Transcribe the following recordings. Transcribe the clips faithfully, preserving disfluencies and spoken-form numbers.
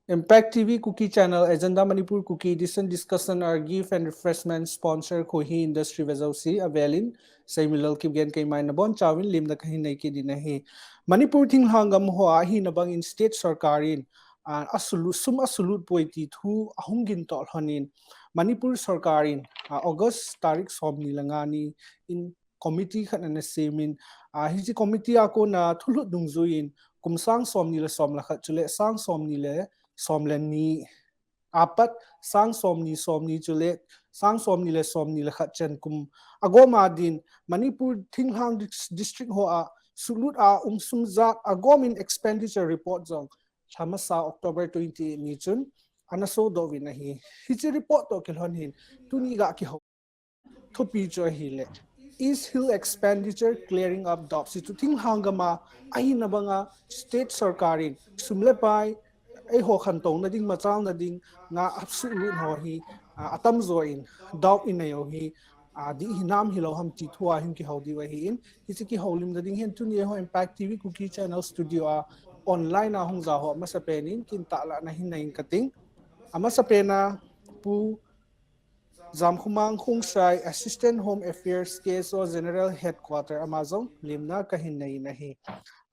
Impact T V Kuki Channel, Agenda Manipur Kuki Edition, discussion, a gift and refreshment sponsor Khohi Industry vejouse, avelin, Seimilal Kipgen keima in nabonchauvin lemna kahin nei kit in ahi. Manipur thinglhang gam hoa ahina bangin state sorkar in, ah, asulut, sum asulut poi ti thu ahung gintoh lhonin, Manipur sorkar in, ah, August tarik somni le nga ni in committee khat ana semin, ah, hiche committee a kona thulhut dungjuiyin kum sang somni le som le khat chule sang somni le som le ni apat sang somni, somni chule sang somni le somni le khat chan kum agoma din Manipur thinglhang dis-, district hoa sulut a um sum jat agomin expenditure report jong lhamasa October twenty-eight ni chun ana sodoh uvin ahi. Hiche report toh kilhon hin tuni gakihou thupi chu ahile, East Hill expenditure clearing up doubts. Hichu thinglhang gama ahina banga state sorkar in sum le pai eiho khantouna ding, machalna dinga asulut ho hi, ah, atamjo in doubt inei u hi, ah, dih hinam hilou ham ti thua hin kihou diu ahin, hiche kihoulimna ding hin tuni eiho Impact T V Kuki Channel studio a online a hung ja ho amasapen in kin tahlah na hin nei inge kating. Amasapen a Pu Jamkhomang Khongsai, Assistant Home Affairs, K S O General Headquarter, ama jong lemna kahin nei in ahi.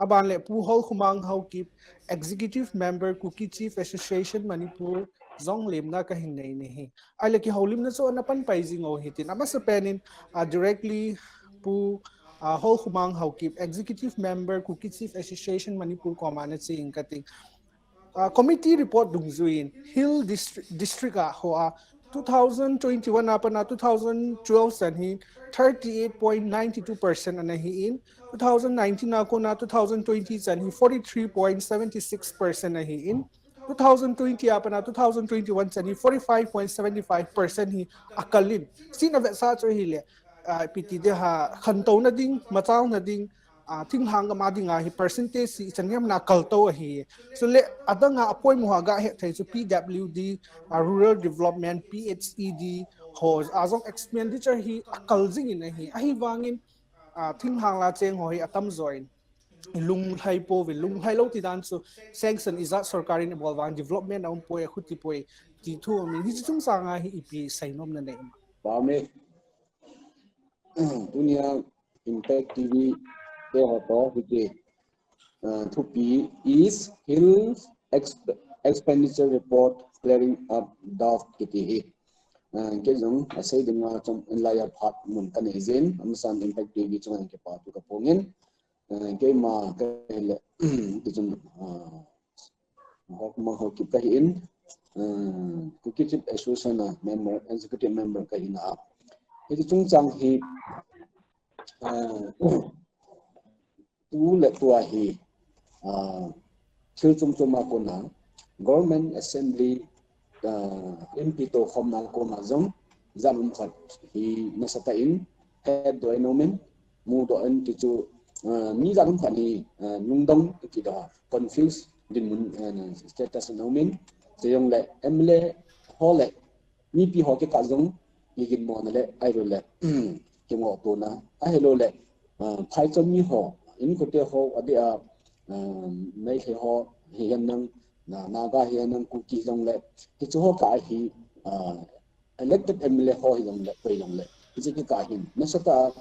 Aban le Pu Holkhomang Haokip, Executive Member, Kuki Chief Association, Manipur, jong lemna kahin nei in ahi. Ahile kihoulimna chu ana panpai jing u hitin. Amasapen in, ah, directly Pu, ah, Holkhomang Haokip, Executive Member, Kuki Chief Association, Manipur, koma nache inge kating. Ah, committee report dungjuiyin Hill Distri-, District a hoa two thousand twenty-one a pana two thousand twelve chan hi thirty-eight point nine two percent ana hin, two thousand nineteen a kona two thousand twenty chan hi forty-three point seven six percent ahin, two thousand twenty a pana two thousand twenty-one chan hi forty-five point seven five percent hi akalin. Hiche avetsah chu ahile, ah, ipi ti ding ham, khantouna ding, machalna ding, ah, thinglhang gam a dinga hi percentage hi ichan ham ana kaltou ahi. Chule adanga apoimo ho gahet thei chu P W D, ah, Rural Development, P H E D, ho a jong expenditure hi akal jing in ahi. Ahivangin, ah, thinglhang la cheng ho hi atamjo in ilunglhai pouvin, lunglhai lou ti dan chu sanction ijat sorkar in abol vang development aum poi, akhuti poi ti thu aumin, hiche chungchang a hi ipi seinom nanei em? Pame. Tunia Impact T V te ho toh hiche, ah, thupi East Hills exp-, Expenditure Report Clearing Up Doubt kiti hi. Ah, kei jong asei dinga chomkhat in laiya phat mun kanei jin, amasan Impact T V chunga kipa thu kaphongin. Ah, keima kahile, hichun, ah, Holkhomang Haokip kahin, ah, Kuki Chief Association a member, executive member kahin a. Hiche chungchang hi, ah, tu le tua hi, ah, thil chom chom a kona, Government Assembly, ah, M P tohkhomna koma jong, jan um khat hi nasatah in, hetdoh in aumin, mudoh in ti chu, ah, mi jan um khat hi, ah, lungdong ti doh, confuse dinmun, ah, status in aumin, chujongle M L A ho le, mipi ho kikah jong, iginmona le, ahilou le, kingohtona, ahilou le, ah, phaicham mi ho, inkote ho, adeh a, ah, Meitei ho, hihen lang, na, Naga hihen lang, Kuki jongle, hichu ho kah hi, ah, elected M L A ho hijongle, koi jongle, hiche kikah hin, nasatah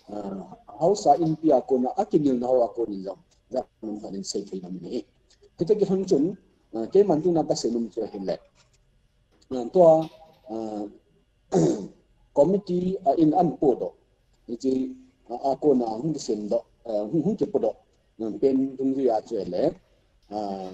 a, ah, House a Inpi a kona, akinelna ho a konin jong, jan um khat in seithei nom in ahi. Hiche kilhon chun, ah, keiman tuna kaseinom chu ahile, ah, tua, ah, committee a in an podoh, hiche, ah, a kona hung kisemdoh, ah, hung, hung kipodoh, ah, pen dungjui a chu ahile, ah,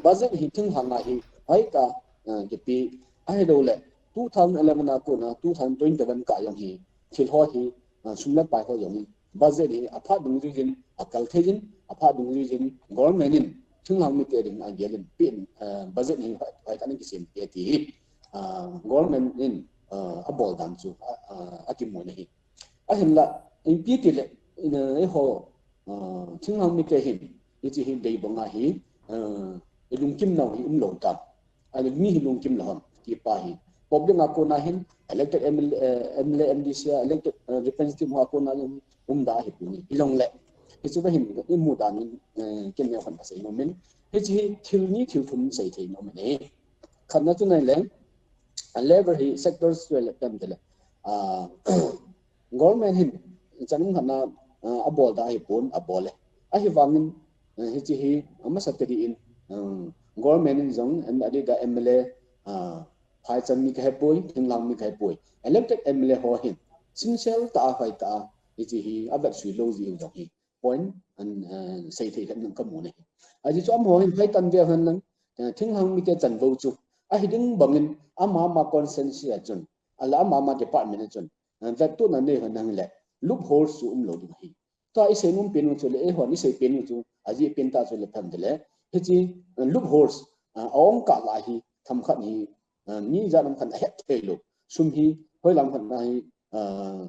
budget hi thinglhang a hi, hoitah, ah, kipe, ahilou le, two thousand eleven a kona, two thousand twenty-one kah jong hi, thil ho hi, ah, sum le pai ho jong hi, budget hi aphat dungjui jin, akal thei jin, aphat dungjui jin, government in, thinglhang mite ding agel in, pen, ah, budget hi, hoitah in kisem e ti hi, ah, government in, ah, abol dan chu, ah, ah, akimu in ahi. Ahinla, ipi tile, in, ah, eiho, ah, thinglhang mite hin, hiche hi dei banga hi, ah, ilungkim nau hi umlou tam. Ahile mi hi lungkim lou ham, ti pa hi. Public a kona hin, elected M L A, eh, M L A, M D C a, elected, eh, representative ho a kona hin, umda hi puni. Hijongle, hichu va hin, imu dan in, eh, ken neo khan kasei nom in, Hiche hi thil ni thil thum sei thei nom ahi. Khatna chu nai leng, a level hi sectors chu le pem te le. Ah, government hin chan um khatna, ah, abol da hi pon abol e. Ahivangin, ah, hiche hi amasa te din, ah, government in jong M L A da M L A, ah, phaicham mi ka hepoi, thinglhang mi ka hepoi. Elected M L A ho hin sincere ta a, hoi ta a, hiche hi avet sui lou ji u jong hi point an, eh, sei thei khat nang ka mu ne. Ahi chu amaho hin phai tan ve hen lang, eh, thinglhang mite chanvo chu ahi ding bangin ama ama constituency a chun, ala ama ama department a chun, eh, vettuhna nei hen lang le loopholes chu um lou ding ahi. Tua i sei nom pen u chu le, eihon i sei pen u chu, ajeh pen ta chu le phem te le. Hiche, eh, loopholes, eh, a ong kah lai hi, themkhat hi, eh, mi jat nam khat a het thei lou. Sum hi, hoilam khat na hi, eh,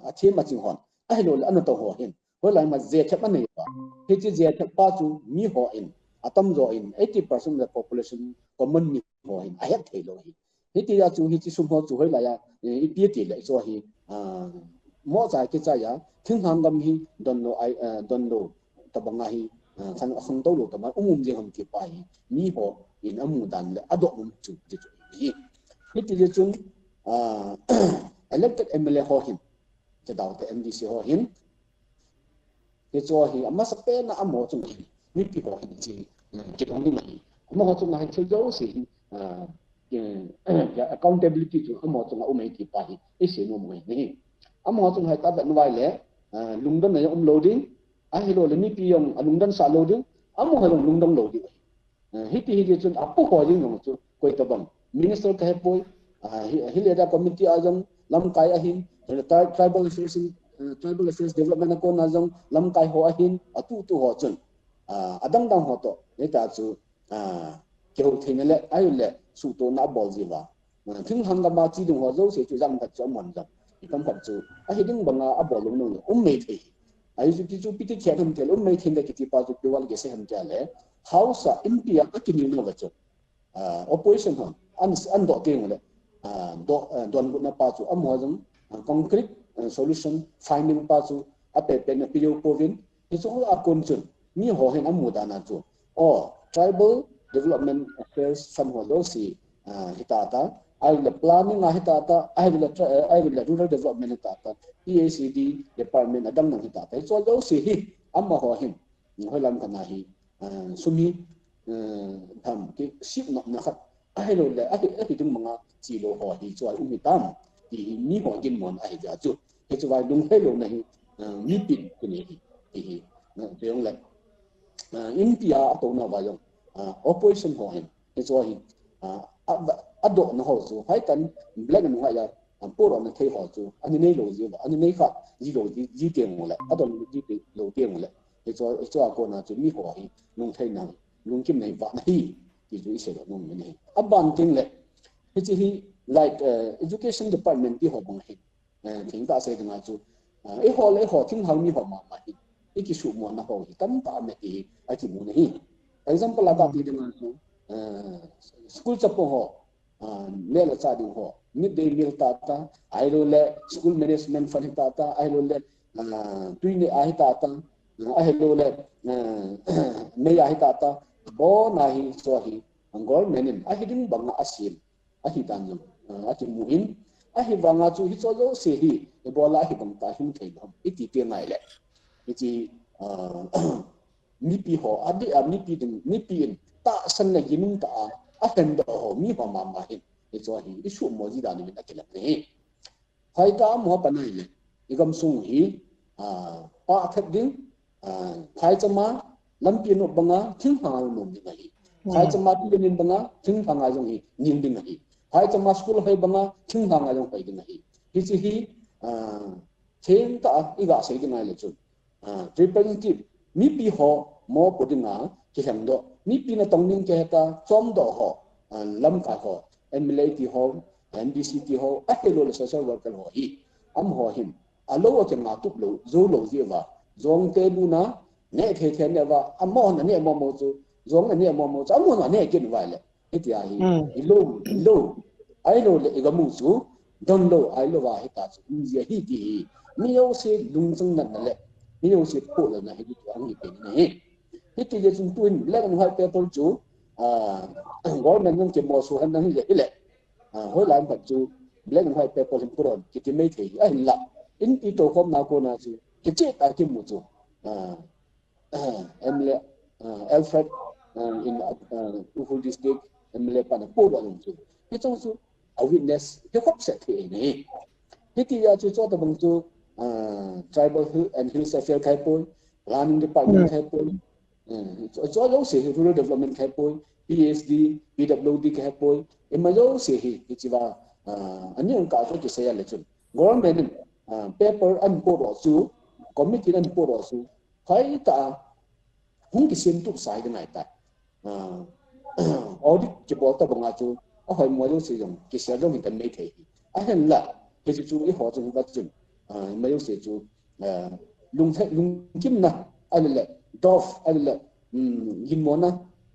a thim a ching hon. Ahilou le, ana to ho hin. Hoilam ma jethep a nei pa. Hiche jethep pa chu mi ho in, atam jo in, eighty percent of the population common mi ho hin, a het thei lou hi. Hiti a chu, hiche sum ho chu hoilai a, eh, ipi ti le, chu hi, ah, mo chai kichai a, thinglhang gam hi, don lou ai, eh, don lou, tabang a hi, ah, khang, khangtou lou tabang, um um jing ham ti pa hi, mi ho in amu dan le, adoh um chu, ti chu hi. Hiti le chun, ah, elected M L A ho hin, Chadao te M D C ho hin, hichu hi amasa pen a amaho chung hi, mipi ho hin chi, eh, kidong ding ahi. Amaho chung hi thil jouse hi, ah, eh, accountability chu amaho chung a um ahi ti pa hi, i sei nom u ahi. Amaho chung hi ta vet nuvai le, ah, lungdon na jong um lou ding, ahilou le mipi jong alungdon sah lou ding, amaho jong lungdon lou ding ahi. Eh, hiti, hiti chun apu ho jing jong chu koi tabang. Minister ka hepoi, ah, hi, hi le da committee a jong lamkai ahin, hi le tri-, tribal affairs in, eh, tribal affairs development a kona jong lamkai ho ahin, atu tu ho chun. Ah, adang dang ho to, hita chu, ah, kihou theina le, ahile, suhtohna abol jiuva. Ah, thinglhang gam a chi ding ho jouse chu jang khat chu amon jang. Itam khat chu, ahi ding banga abol lou nom le, um mei thei. Ahi chu, ti chu, piti khet ham ti le, um mei thei le kiti pa chu, pi wal ge se ham ti le, House a, M P a, akinel nau va chu. Ah, opposition hon, an, an doh teng le, ah, doh, ah, donbutna pa chu, amaho jong, ah, concrete, ah, solution, finding pa chu, ape pe na pi jou pouvin, hichu a kon chun, mi ho hin amu dan a chu. O, Tribal Development Affairs Fund ho jouse, ah, hita ta, ahile planning a hita ta, ahile tra-, eh, ahile rural development hita ta, P A C D department adang dang hita ta. Hichu jouse hi, amaho hin, hoilam khat na hi, ah, sum hi, ah, tham ki sip nopna khat, ahilou le, ahi, ahi ding banga chi lou ho hi chu a um hitam, ti hi mi ho ginmona ahi jeh chu. Hichu vai lunglhai louna hi, ah, mipi kine hi, ti hi, ah, ti jong le, ah, M P a, atouna va jong, ah, opposition ho hin, hichu hi, ah, a, adohna ho chu, hoi tan black and white a, ah, purana thei ho chu, ani nei lou jiuva, ani nei kha ji lou ji, ji teng le, adon ji lou teng le. Hichu, hichu a kona chu mi ho hi, lunglhaina, lungkimna hi, vahna hi, ti chu i sei lou nom u ahi. Aban teng le, hiche hi, like, eh, education department ti ho bang hi, eh, thengtah sei dinga chu, eh, eiho le eiho, thinglhang mi ho mama hi, i kisumona ho hi, tamtah a um e ti hi, akimu na hi. Example a ka ti dinga chu, eh, school chapo ho, ah, neh le chah ding ho, midday meal hita ta, ahilou le school management fund hita ta, ahilou le, ah, tui neh a hita ta, ah, ahilou le, ah, mei a hita ta, abona hi, chu hi, government in ahi ding banga asem, ahi dan jong, ah, akimu in, ahivanga chu hichu jouse hi, ibola hibang ta hung thei lou ham, iti teng ngai le. Hiche, ah, mipi ho, adeh a mipi ding, mipi in tahsan le ginum tah a, ahin doh ho, mi ho mama hin, hichu hi, i suhmo ji dan in akilah ahi. Hoi ta amaho pan ahile, i gamsung hi, ah, pah thet ding, ah, phaicham a, lampi a nop banga, thinglhang a nom ding ahi. Hmm. Phaicham a pi le nin banga, thinglhang a jong hi, nin ding ahi. Phaicham a school hoi banga, thinglhang a jong hoi ding ahi. Hiche hi, ah, thengtah a, i ga sei ding ahile chun. Ah, representative, mipi ho mopo dinga kilhengdoh, mipi natong ding kihe ta, chomdoh ho, ah, lamkai ho, M L A ti ho, M D C ti ho, ahilou le social worker ho hi, amaho hin, alou akingah tup lou, jou lou jeh uva, jong te luna, neh thei thei neh uva, amahon aneh momo chu, jong aneh momo chu, amahon aneh kit uva le. Hitia hi, hmm, hilou, hilou. Ahilou le i gam u chu, don lou, ahilou va hita chu, um ji ahi ti hi. Mi jouse lungchang natna le, mi jouse phohna hi, ti chu ahi pen ahi. Hiti le chun tuin black and white paper chu, ah, government nang ke mo su han nang le, ile. Ah, hoi lan pat chu black and white paper hin puron kiti mai thei. Ahin la. In i to khom na ko na chu. Kichi ta ki mu chu. Ah, M L A, ah, Alfred, ah, in, ah, Ukhrul district, M L A pana po ba lung chu. Hi chong chu, a witness, hi khop set hi ni. Hiti ya chu cho ta bang chu, ah, Tribal Hill and Hills Affairs khai poi, Planning Department khai poi, eh, cho, cho lo se hi Rural Development khai poi, P S D, P W D khai poi, ima lo se hi, hi chi va, ah, ani ang ka cho ki se ya le chun. Government in, ah, paper an po ro chu, committee an po ro chu, hoi ta, hung ki sim tu sai de ngai ta. Ah, audit ki bol ta banga chu, a hoi mo lo se jong, ki se jong hin kan mai thei hi. Ahin la, hi chu chu i ho chu va chun, ah, mai lo se chu, ah, lung thei, lung kim na, a le le, dof, a le le, um, gin mo na,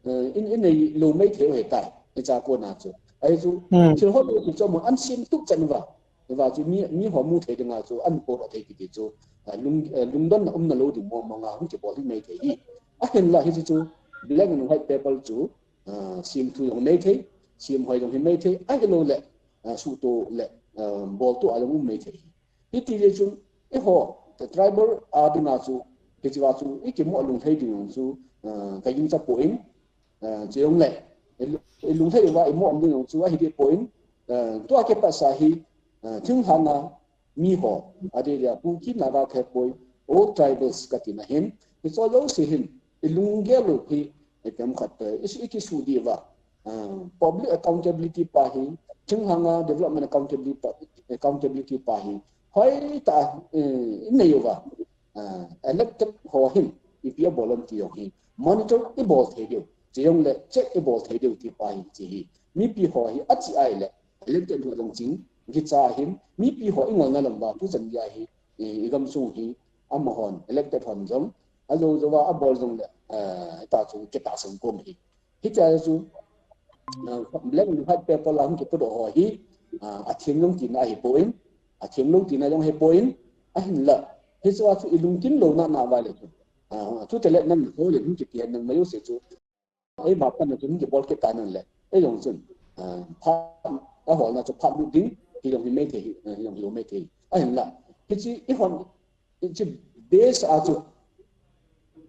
eh, in, in nei lo mai thei he ta, i cha ko na chu. Ai chu, thil ho lo chu cho mo an sim tu chan va. Hi va chu mi, mi ho mu thei dinga chu an po thei kiti chu, ah, lung, ah, lungdon na um na lo ding mo mo nga hung ki bol hi mai thei hi. Ahin la hi chu, black and white paper chu, ah, sim thu jong mai thei, sim hoi jong hi mai thei, ahi lo le, ah, su to le, ah, bol to a jong um mai thei hi. Hiti le chun, i ho, the tribal a dinga chu, hi chi va chu, i ki mo lung thei ding chu, ah, ka yin cha po in, ah, chi jong le, i lu-, i lung thei va i mo am ding chu, ahi ti po in, ah, tua ke pa sa hi, ah, thinglhang a, mi ho, a de dia, Kuki Naga khai poi, all tribals ka ti na hin, hi cho lo si hin, i lung ge lo hi, i tem khat pe, i si i ki su di va, ah, public accountability pa hi, thinglhang a development accountability pa, accountability pa hi, hoi ta, eh, i nei u va, ah, elected ho hin, i pi a bol am ti jong hi, monitor i bol thei diu, chi jong le, check i bol thei diu ti pa hi, chi hi, mi pi ho hi, a chi ai le, elected ho jong ching, ki cha hin, mi pi ho i ngol na lam va, tu chan dia hi, i, i gam sung hi, ama hon, elected hon jong, a jo jo va, a bol jong le, eh, ta chu, ki ta sang kom hi. Hi cha chu, eh, black and white paper la hung ki pu do ho hi, ah, a thiem jong ti na hi po in, a thiem lo ti na jong hi po in, ahin la, hi chu a chu i lung kim lo na na va le chu. Ah, chu te le nan ho le hung ki ti nan ma yo se chu. Ei ma pan na chu hung ki bol ki ta nan le. Ei jong chun. Ah, pha, a hol na chu pha lu ding, hi jong hi mai thei, hi jong hi lo mai thei. Ahin la. Hi chi i hon, i chi base a chu.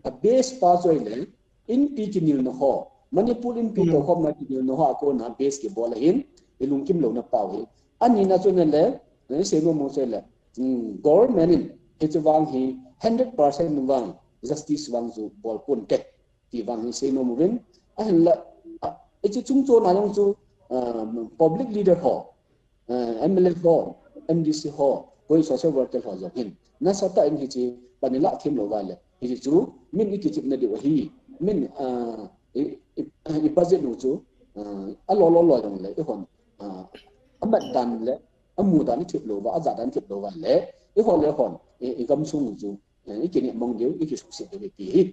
A base pa chu le, inpi ki nil na ho. Manipur inpi to khom na ki nil na ho a ko na base ki bol a hin, i lung kim lo na pau hi. Ani na chu na le, na se mo mo se le. Hmm, government in, hi chu vang hi, hundred percent vang, justice vang chu bol pun te. Ti vang hi sei nom uvin. Ahin la, ah, i chi chung cho na jong chu, ah, public leader ho, ah, M L A ho, M D C ho, koi social worker ho jong hin. Nasa ta in hi chi, pani la thim lo va le. Hi chi chu, min i ki chip na diu ahi. Min, ah, i, i, i budget nu chu, ah, a lo lo lo jong le, i hon, ah, a mat dan le, a mu dan i thip lo va, a ja dan thip lo va le, i hon le hon, i, i gam sung chu, eh, i ki ni mong diu, i ki suk sit diu ti hi.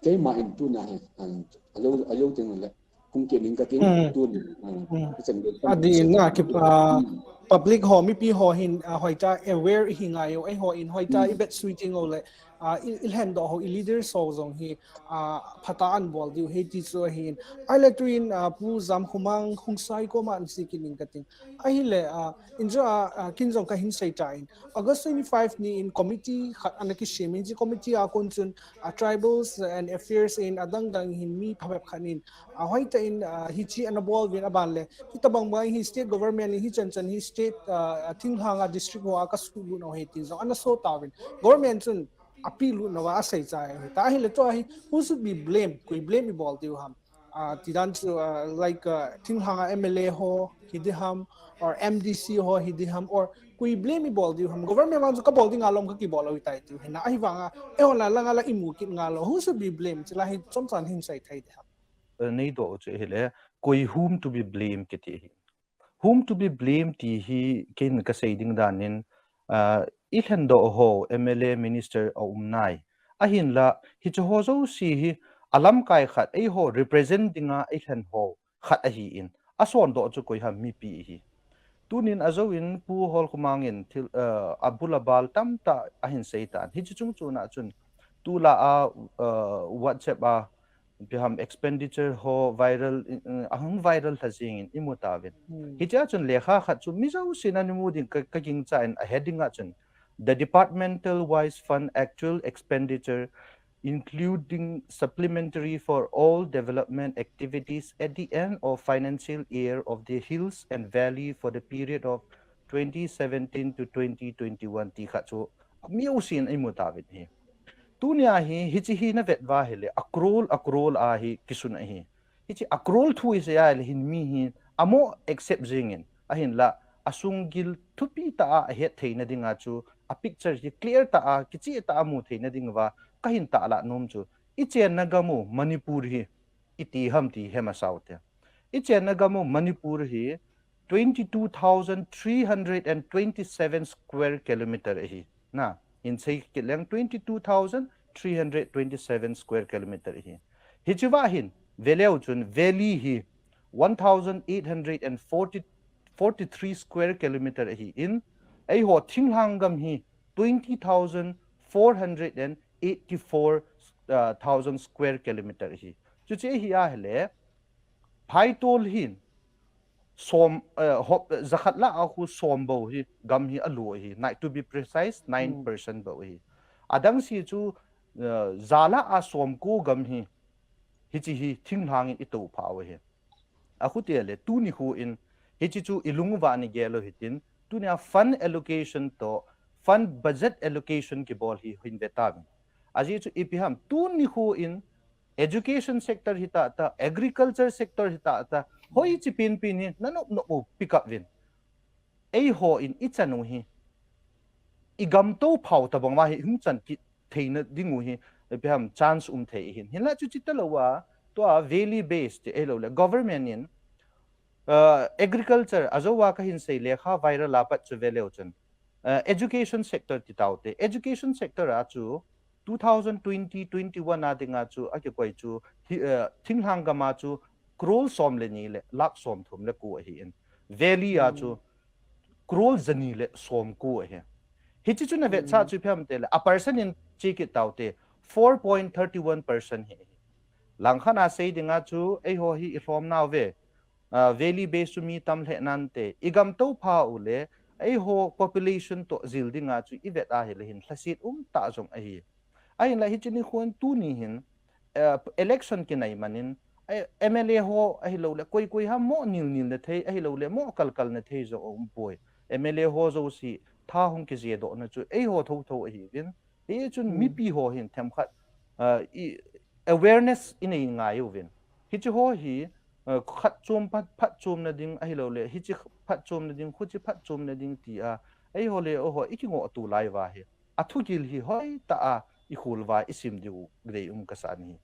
Keima in tuna hi, ah, a lo, a lo ting le, kung ke ning ka ting, tun, ah, a chan de. A di na ki, ah, public ho, mipi ho hin, ah, hoi ta aware i hi ngai u, ei ho in hoi ta i bet sui ting u le, ah, i, i lhen do ho, i leader so jong hi, ah, pha ta an bol diu, hei ti chu hin. Ai le tuin, ah, Pu Jamkhomang Khongsai koma an sei ki ning ka ting. Ahi le, ah, in jo, ah, ah, kin jong ka hin sei ta in. August twenty-five ni in committee khat ana ki sem in, chi committee a kon chun, ah, Tribals and Affairs in a dang dang hin mi phabep khat in, ah, hoi ta in, ah, hi chi ana bol vin a ban le, hi ta bang bang hi state government in hi chan chan hi state, ah, ah, thinglhang a district ho a ka su lu no he tin jong ana so ta vin. Government chun a pi lu no va a sei chai hi. Ta hi le to hi, who should be blamed? Koi blame i bol diu ham? Ah, ti dan chu, ah, like, ah, thinglhang a M L A ho, hi di ham, or M D C ho, hi di ham, or koi blame i bol diu ham. Government vang chu ka bol ding a lom ka ki bol lo i tai tiu. Hi na, ahi vang a, e ho la, la nga la i mu kit nga lo. Who should be blamed? Chi la hi, chom chan hin sei thei di ham. Eh, nei do chu hi le, koi whom to be blamed ki ti hi. Whom to be blamed ti hi ken ka sei ding dan in, ah, i lhen do ho, M L A minister a um nai. Ahin la, hi chu ho jo si hi, a lamkai khat, ei ho represent dinga i lhen ho, khat ahi in, a son do chu koi ham mipi hi. Tunin a jo in Pu Holkhomang in thil, ah, a bul a bal tam ta a hin sei tan. Hi chu chung chu na chun, tulai a, uh, WhatsApp a, ipi ham expenditure ho viral, uh, ahung viral lha jingin imu tauvin. Hmm. Hichea chun lekha khat chu mi jousen ana mu ding ka, ka gingchan a heading a chun, "The departmental wise fund actual expenditure, including supplementary for all development activities at the end of financial year of the hills and valley for the period of twenty seventeen to twenty twenty-one," ti khat chu mi jousen imu tauvin ahi. Tunia hi, hiche hi na vet uva ahile, a crore, a crore a hi kisun ahi. Hiche a crore thu isei ahile hin mi hi, amo accept jingin, ahinla, asungil thupi tah a ahet theina dinga chu, a picture hi clear tah a, kicheh tah a mu theina ding uva, kahin tahlah nom chu, ichenna gam u Manipur hi, iti ham ti hema sao te. Ichenna gam u Manipur hi twenty-two thousand three hundred and twenty-seven square kilometer ahi. Na, in sei kit leng twenty-two thousand three hundred twenty-seven square kilometer ahi. Hichea hin, veleu chun valley hi one thousand eight hundred and forty, forty-three square kilometer ahin, eiho thinglhang gam hi twenty thousand four hundred and eighty-four, uh, thousand square kilometer ahi. Chuche ahi ahile, phaitol hin, som, uh, hop, jakhat lah a khu som bou hi, gam hi alu ahi, nine, to be precise, nine percent bou ahi. Adang se chu, uh, ja lah a som ko gam hi, hiche hi thinglhang in itoh phah u ahi. Achuti le, tuni khu in, hiche chu ilung uva nei gel u hitin, tunia fund allocation toh, fund budget allocation kibol hi hin ve tauvin. Ajeh chu ipi ham, tuni khu in, education sector hita ta, agriculture sector hita ta, hoiche pen pen hi, na nop nop u pick up uvin. Eiho in ichan u hi, igam toh phao tabang uva hi, hung chan kit theina ding u hi, ipi ham chance um thei ahin. Hinla chuche talou a, tua valley based ti ahilou le, government in, uh, agriculture, ajou a kahin sei lekha viral a pat chu veleu chun, uh, education sector ti tau te. Education sector a chu two thousand twenty twenty-one a dinga chu akikoi chu hi, uh, thinglhang gam a chu crore som le ni le lakh som thum le ko ahin. Valley a chu crore jani le som ko ahi. Hiche chu na vet sa chu ipi ham tile, a percent in che kit tau te, four point three one percent hi. Langkhat a sei dinga chu, eiho hi ilhom nau ve, uh, valley based chu mi tam lheh nante, igam toh phah u le, eiho population toh jil dinga chu ivet ahile hin lhaset um tah jong ahi. Ahinla hiche nikho in tuni hin, uh, election kinai man in, eh, M L A ho ahilou le, koi koi ham mo nil nil na thei, ahilou le, mo kal kal na thei jong um poi. M L A ho jouse, tha hung kije doh na chu, eiho thotho ahiuvin. Hichun mipi ho hin themkhat, uh, i, awareness inei ngai uvin. Hiche ho hi, uh, khat chom phat, phat chom na ding ahilou le, hiche phat chom na ding, khuche phat chom na ding ti a, eiho le, oho, ikingoh tu lai uva hi. A thugil hi hoitah a, ikhol uva, isim diu, dei um kasan ahi.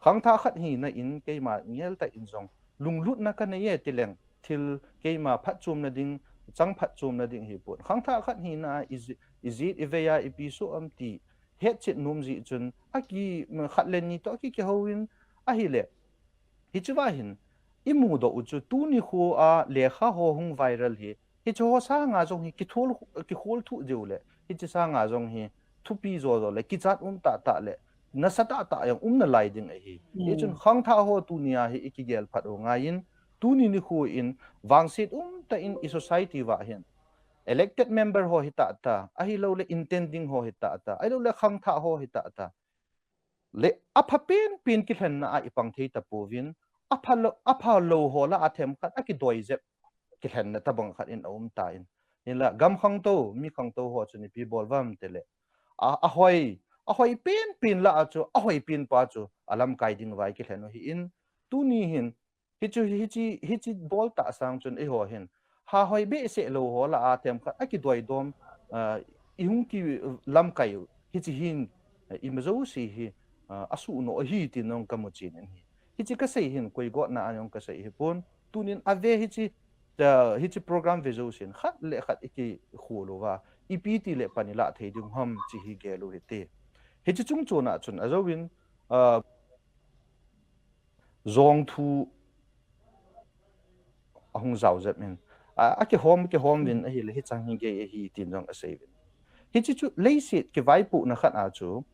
Khangthah khat hina in, keima ngel tah in jong, lunglutna kanei e ti leng, thil keima phatchomna ding, chang phatchomna ding hipon. Khangthah khat hina a, iji-, ijat ivei a, ipi soh am ti, hetchet nom jeh chun, aki, khat le ni toh aki kihou in, ahile. Hichea hin, imudoh u chu, tuni khu a, lekha ho hung viral hi, hiche ho sanga jong hi, kithol, kikhol thuh diu le, hiche sanga jong hi, thupi jo jo le, kichat um tah tah le, nasa tah tah jong um nalai ding ahi. Hichun khangthah ho tunia hi ikigel phat u ngaiyin, tuni nikho in vangset umtah in i society uva hin elected member ho hitah tah, ahilou le intending ho hitah tah, ahilou le khangthah ho hitah tah. Le apha penpen kilhenna a ipang thei tapouvin, apha lou, apha lou ho lah a themkhat akidoi jep kilhenna tabang khat in aum tan. Hinla gam khangtou, mi khangtou ho chun ipi bol uvam tile. A, ahoi, ahoi penpen lah a chu, ahoi pen pa chu, alamkai ding uva ikilhen u ahin, tuni hin, hichu, hiche, hiche bol tah sang chun eiho hin, ha hoi behseh lou ho lah a themkhat akidoi dom, ah, ihung kilamkai u, hiche hin, ima jouse hi, ah, asuhnoh ahi tin jong kamu chen in ahi. Hiche kasei hin, koi gotna a jong kasei hipon, tunin ave hiche, ah, hiche program ve jousen, khat le khat ikikhol uva, ipi tile pan ilah thei ding ham ti hi gel u hite. Hiche chungchon a chun ajouvin, ah, jong thu ahung jao jep in. A, akihom, kihom uvin ahile, hichang hi gei ahi tin jong asei uvin. Hiche chu leiset kivaipohna khat a chu,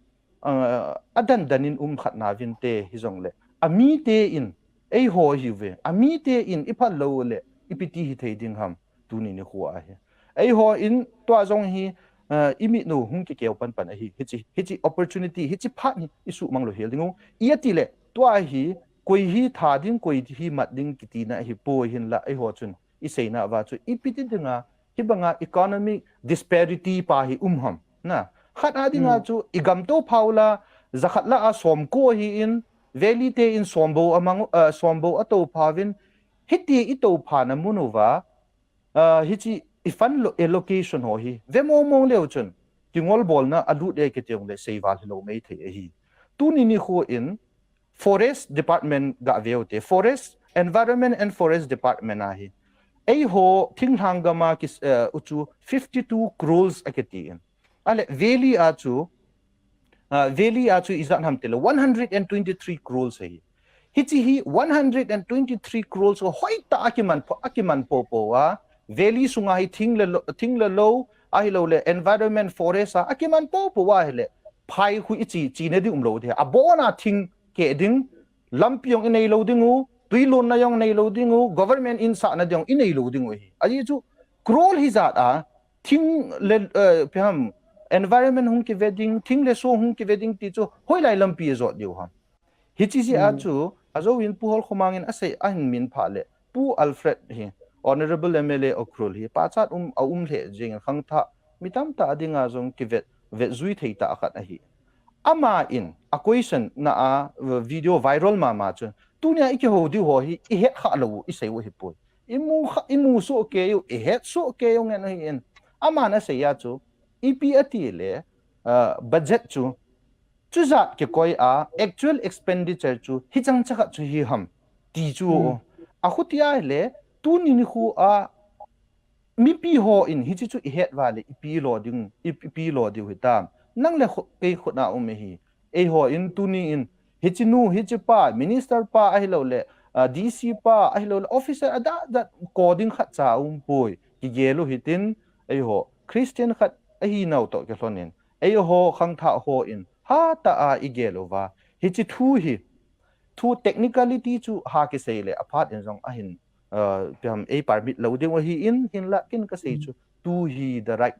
uh, adan dan in um khat na vin te hi jong le. Ami te in, ei ho hi ve, ami te in i phat lo le, i piti hi thei ding ham, tuni ni khu a hi. Ei ho in tua jong hi, uh, i mi nu hung ki keu pan pan a hi, hi chi, hi chi opportunity, hi chi phat hi, i su mang lo hel ding u. I ati le, tua hi, koi hi tha ding, koi hi mat ding kiti na hi po hin la, ei ho chun, i sei na va chu, i piti ding a, hi banga economic disparity pa hi um ham. Na, khat a ding a chu, i gam to phau la, za khat la a som ko hi in, valley te in som bo a mang, uh, som bo a to pha vin, hi ti i to pha na mun u va, uh, hi chi i fund lo allocation ho hi, ve mong mong leu chun, ki ngol bol na a lut e ki tiong le sei val hi lo mei thei a hi. Tuni ni khu in, Forest Department ga veu te, Forest, Environment and Forest Department a hi. Ei ho, thinglhang gam a ki, uh, u chu fifty two crores a ki ti in. A le, valley a chu, uh, valley a chu i zat ham te le, one hundred and twenty three crores a hi. Hi chi hi, one hundred and twenty three crores ho hoi ta a ki man po, a ki man po po a, valley sunga hi thing le lo, thing le lo, a hi lo le, environment forest a, a ki man po po a hi le, phai khu i chi, chi ne di um lo de, a bo na thing ke ding, lampi jong i nei lo ding u, tui lon na jong nei lo ding u, government in sa na jong i nei lo ding u hi. A ji chu, crore hi zat a, thing le, uh, pi ham, environment hung ki ve ding, thing le so hung ki ve ding ti chu, hoi lai lampi a zot diu ham. Hi chi ji a chu, a zo in Pu Hol Khumang in a sei a hin min pha le, Pu Alfred hi, Honorable M L A Ukhrul hi, pa chat um, a um le jing khang tha, mi tam ta a ding a zong ki vet, vet zui thei ta a khat a hi. Ama in, a question na a, video viral ma ma chun, tu nia i ki ho diu ho hi, i het kha lo, i sei u hi pui. I mu kha, i mu so ke u, i het so ke u ngen hi in. Ama na sei a chu, i pi a ti le, uh, budget chu, chu zat ki koi a, actual expenditure chu, hi chang chakhat chu hi ham, ti chu. A khu ti a le, tu ni ni khu a, mipi ho in hi chi chu i het va le, i pi lo ding, i, i pi lo diu hi tam. Nang le khu, kei khu na um hi. Ei ho in tu ni in, hi chi nu, hi chi pa, minister pa a hi lo le, uh, D C pa a hi lo le, officer a da, da, ko ding khat cha um pui, ki gelu hi tin, ei ho, Christian khat a hi nau to ki hlon in, ei ho, khang tha ho in, ha ta a i gelu va, hi chi thu hi, thu technicality chu ha ki sei le, a phat in zong a hin, uh, piam ei permit lo ding u hi in, hin la kin ka sei chu, tu hi the right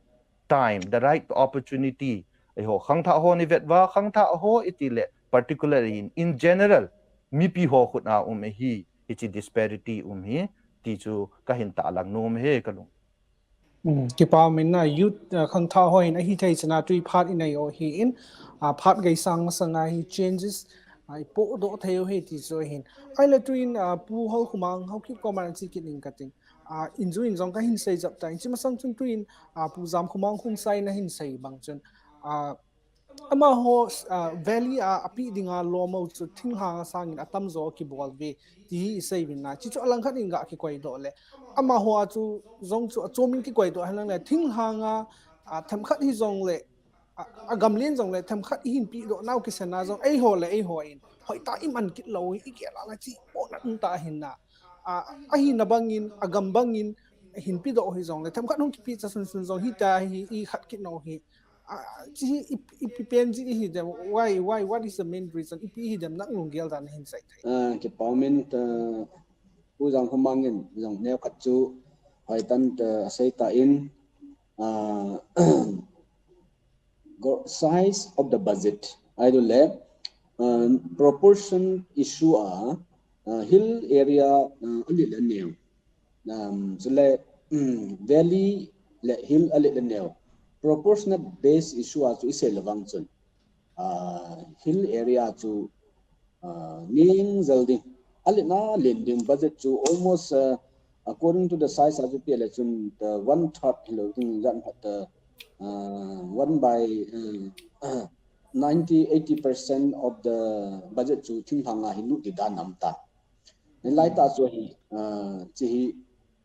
time, the right opportunity. Ei ho, khang tha ho ni vet va, khang tha ho i ti le, particularly in, in general, mipi ho khut a um e hi, hi chi disparity um hi, ti chu ka hin ta lang nom he ka lung. Mm, kipa min na youth, uh, khang tha ho in a hi thei chana tui phat i nei o hi in, uh, phat gei sang masang a hi changes, uh, i po do thei o hi ti chu hin. Ai le tu in, uh, Pu Hol Khumang ho ki ko man chi ki ning ka ting. Uh, in zu in zong ka hin sei jap ta in chi masang chun tu in, uh, Pu Zam Khumang Khung Sai na hin sei bang chun. Uh, ama ho, uh, valley a, a pi ding a lo mo chu thinglhang a sang in a tam zo ki bol ve ti hi i sei vin na. Chi chu a lang khat in ga ki koi do le. Ama ho a chu zong chu a chu min ki koi do ha lang le thinglhang a, uh, them khat hi zong le, a, a gam lien zong le, them khat i hin pi do nau ki sen na zong, ei ho le, ei ho in. Hoi ta i man kit lo, i ke la la chi, po na ta hin na. A, a hi na bang in, a gam bang in, hin pi do hi zong le, them khat hung ki pi cha sun sun zong, hi ta hi, i khat kit no hi. A, chi hi, i, i pi pen chi hi dem, why, why, what is the main reason? I pi hi dem nak lung gel dan hin sai thai. Ah, kipa min ta, Pu Zam Khumang in, zong neo khat chu, hoi tan ta, sei ta in, ah, go-, size of the budget. Ai du le, um, proportion issue a, uh, hill area, uh, a lit le neo. Um, so le, um, valley le hill a lit le neo. Proportionate base issue a chu i sei le vang chun. Uh, hill area chu, uh, ning zel ding. A lit na len ding budget chu almost, uh, according to the size a chu pi le chun the one third hi lo ding zan hat the, uh, one by, uh, ninety, eighty percent of the budget chu thinglhang a hi lut di dan am ta. Ni lai ta chu hi, uh, chi hi,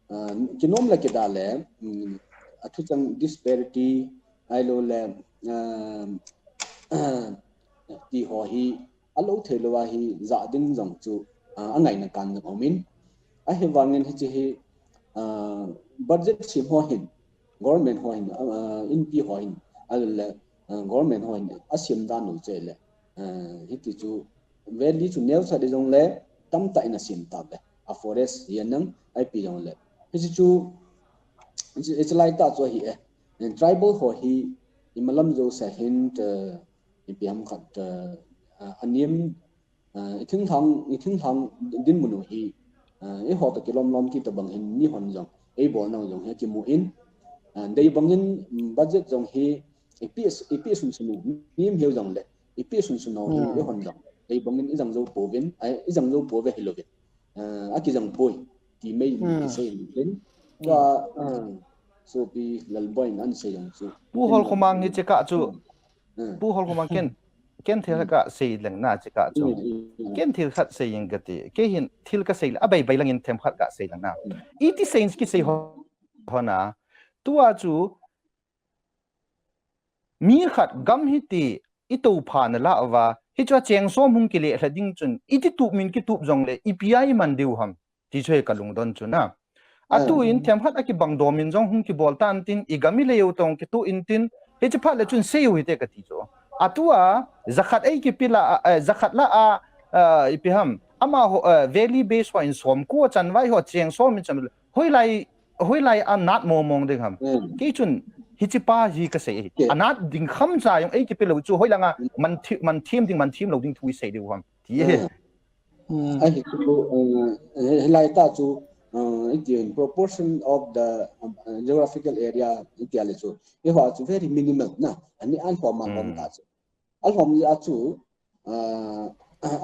uh, kinom le kida le, um, a thu chang disparity, ai lo le, um, ti ho hi, a lo thei lo a hi, za ding zong chu, uh, a ngaina kan zong om in. A hi vangin hi chi hi, uh, budget sim ho hin, government ho hin, uh, inpi ho hin, a lo le, uh, government ho hin asem dan u chu le, uh, hiti chu valley chu neo sa di jong le tamtah in asem ta le, a forest hian nang ai pi jong le, hiti chu, hiti lai ta chu hi e, tribal ho hi imalam jo sa hin, uh, ipi ham khat, uh, uh, anim uh, i thinglhang, i thinglhang dinmun u hi, uh, i ho ta kilom lom ki ta bang hin mi hon jong, ei bol nau jong hi kimu in, uh, dei bang in budget jong hi ipi, ipi sun sun u, nim hiu jong le, ipi sun sun u hi i hon jong, dei bang in i jang jo po vin, ai, i jang jo po ve hi lo vin, uh, a ki jang poi, ti mai ki sei in tin, ka, uh, so pi lal boy nan sei jong chu. Pu hol khomang hi che ka chu, Pu hol khomang ken, ken thil khat ka sei leng na che ka chu. Ken thil khat sei ing ka ti. Kei hin thil ka sei le, a bai bai lang in them khat ka sei leng na. Iti sei ki sei ho, ho na. Tua chu, mi khat gam hi ti, i to pha na la va. Hi chu a cheng som hung ki le hla ding chun. Iti tup min ki tup jong le, ipi a i man diu ham. Ti chu hi ka lungdon chu na. Atu in them khat a kibang dom in jong hung kibol tan tin, i gam i lei u tong kitu in tin, hi chi phat le chun sei u hi te ka ti chu. Atu a, za khat ei kipi la, eh, za khat la a, eh, ipi ham, ama ho, eh, valley base ho in som ko chan vai ho cheng som in chan hoi lai, hoi lai a nat mo mong ding ham. Kei chun hi chi pa hi ka sei. A nat ding kham cha jong ei kipi lo chu hoi langa man thi-, man thim ding, man thim lo ding thu i sei diu ham. Ti hi. Ahi chu, uh, he, he lai ta chu, uh, i ti in proportion of the, uh, geographical area i ti a le chu. I ho chu very minimal na. Ani an ho ma hom ta chu. A hom ya chu, uh,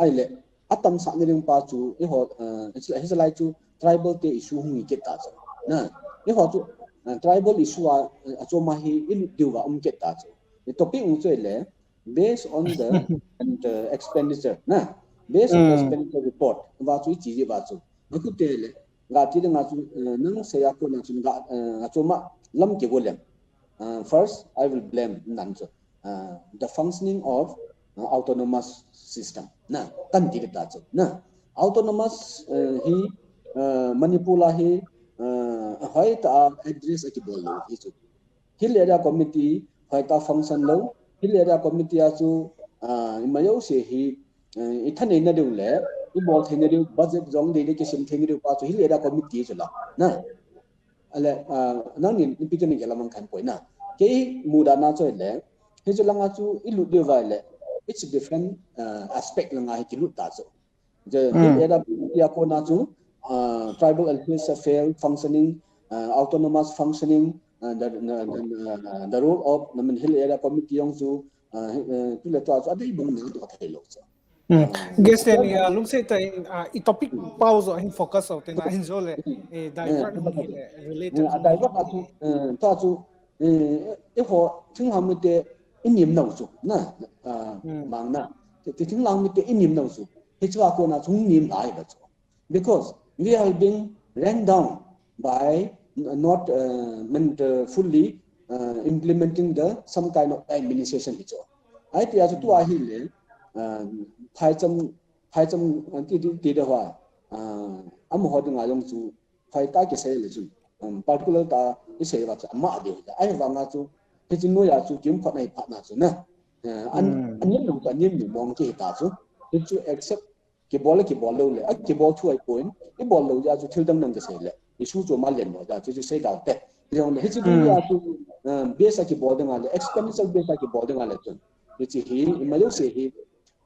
ai le, a tam sa ni ring pa chu, i ho, uh, it's, it's like chu tribal te issue hung i ke ta chu. Na, i ho chu, uh, tribal issue a, uh, a chu ma hi i lu diu va um ke ta chu. I topic u chu le, based on the, and, uh, expenditure na, based on the expenditure report va chu i chi ji va chu. Aku te le, ga ti de nga chu, uh, nang se ya ko na chu ga, uh, a chu ma lam ke go lem. Uh, first, I will blame nan chu, uh, the functioning of, uh, autonomous system na, kan ti ta chu na. Autonomous, uh, hi, uh, Manipur la hi, uh, hoi ta address a ki bol lo hi chu. Hill Area Committee hoi ta function lo. Hill Area Committee a chu, ah, i mayo se hi, eh, i thanei na diu le, i bol thei na diu, budget jong dei dei kisim thei na diu pa chu Hill Area Committee chu la. Na. Ale, ah, nang nin, i pitu ni ke lamang khan poi na. Kei muda na chu le, hi chu langa chu i lut diu vai le, it's a different, ah, aspect langa hi ki lut ta chu. The Hill Area Committee a kona chu, uh, tribal and hills fail functioning, uh, autonomous functioning, uh, the, the, the, uh, the role of, I mean, Hill Area Committee jong chu, uh, uh, tu le tu a chu, a dei bang ni tu thei lo chu. Guest ni, uh, lungse ta in, uh, i topic pau jo hin focus out na hin jo le, eh, divert hung hi le, related. A divert a chu, uh, tu a chu, eh, i ho, thinglhang mite, i nim nau chu, na, uh, mang na. Ti, thinglhang mite, i nim nau chu. Hi chu a kona chu hung nim lai ba chu. Because we have been run down by n-, not, uh, meant, uh, fully, uh, implementing the some kind of administration hi chu. Ai ti a chu tu a hi le, uh, phaicham, phaicham, uh, ti, ti, ti de hua, uh, amaho dinga jong chu, phai ta ki sei le chu. Um, particular ta i sei va chu, ama de. Ai va nga chu, hi chu noi a chu, kim phat nai phat na chu na. Uh, an, an nim nau chu, an nim ni mong ki ta chu. Hi chu accept Kibol le kibol lo le, a kibol thu ai point, kibol lo ja chu thil dang nang ka sei le, issue chu ma len lo ja chu, chu sei dau te. Jong le, hi chu tu ja chu, um, base a kibol ding a le, expenditure base a kibol ding a le chun. Hi chu hi, i ma lo se hi,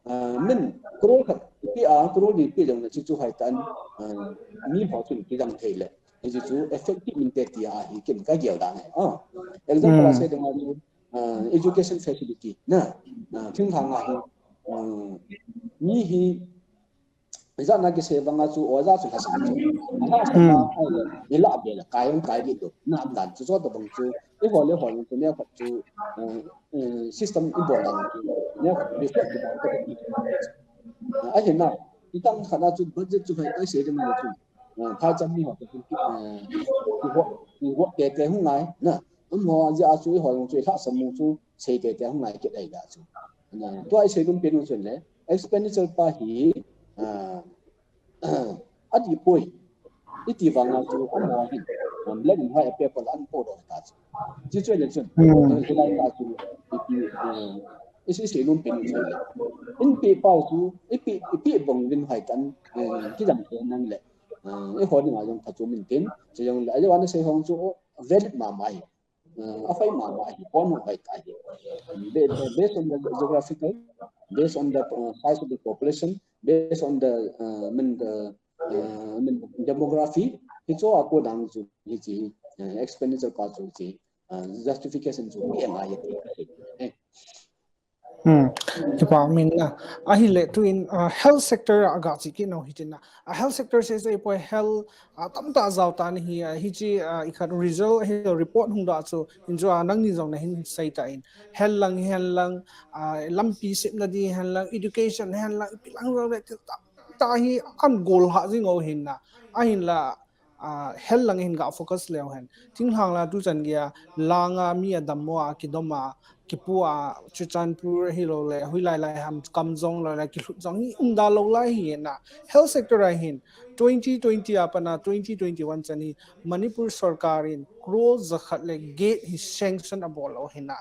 uh, min, crore khat, pi a, crore ni pi jong le, chu chu hai tan, uh, mi pho chun ki dang thei le. Hi chu chu effective min te ti a hi, kin ka gel dang hai. Ah, example a sei ding a chu, uh, education facility, na, uh, thing thang a hi, uh, mi hi, Ijat na kisei vang a chu, oja chu lhasam chu. Lhasam a, ai le, i la be le, kai hung kai di tu. Na dan chu, chu ta bang chu, i ho le ho chu, ne khat chu, eh, eh, system i bol dan chu, ne khat reflect di dan chu. A hi na, i tang khat na chu, budget chu hai, ai sei de ma chu. Eh, phai cham ni ho chu, eh, i ho, i ho te te hung ngai, na. Um ho, ja chu, i ho chu, i lhasam mu chu, sei te te hung ngai ke dai da chu. Na, tua i sei dum pe nu chun le, expenditure pa hi, ah, a di poi. I ti vang a chu, a mo hi. um, let in hoi a paper la an po do ta chu. Chi chu le chun. Hmm. Hilai ta chu, ipi, uh, isi isi num pin chu le. In pi pau chu, ipi, ipi bong vin hoi tan, uh, ki dam te nang le. Uh, i ho ni ma jong pha chu min tin, chu jong le. Ayo ana sei hong chu, oh, valid ma ma hi. Uh, a fai ma ma hi, pon hong hoi ta hi. Be-, be-, based on the geographical, based on the, uh, size of the population, based on the, uh, min the, uh, min demography, hi chu a ko dang chu, hi chi, uh, expenditure pa chu chi, uh, justification chu, hi ngai hi. Eh. Hmm. Kipa min na. Ahile tu in, uh, health sector a ga chi ki no hi tin na. A health sector se se poi health, uh, tam ta zau ta ni hi, uh, hi chi, uh, i khat result hi report hung da chu in chu, uh, nang ni jong na hin sei ta in. Health lang, health lang, uh, lampi sip na di health lang, education health lang, ipi lang ro le ta, ta hi an goal ha jing o hin na. Ahin la, uh, health lang hin ga focus leo hen. Thinglhang la tu chan gei a, langa mi a dam mo a, kidom a, kipu a, Churachandpur hi lo le, hui lai lai ham kam jong lo le, kilut jong hi um da lo lai hi na. Health sector a hin, twenty twenty a pana, twenty twenty-one chan hi, Manipur sorkar in, crore jakhat le get hi sanction a bol lo hi na.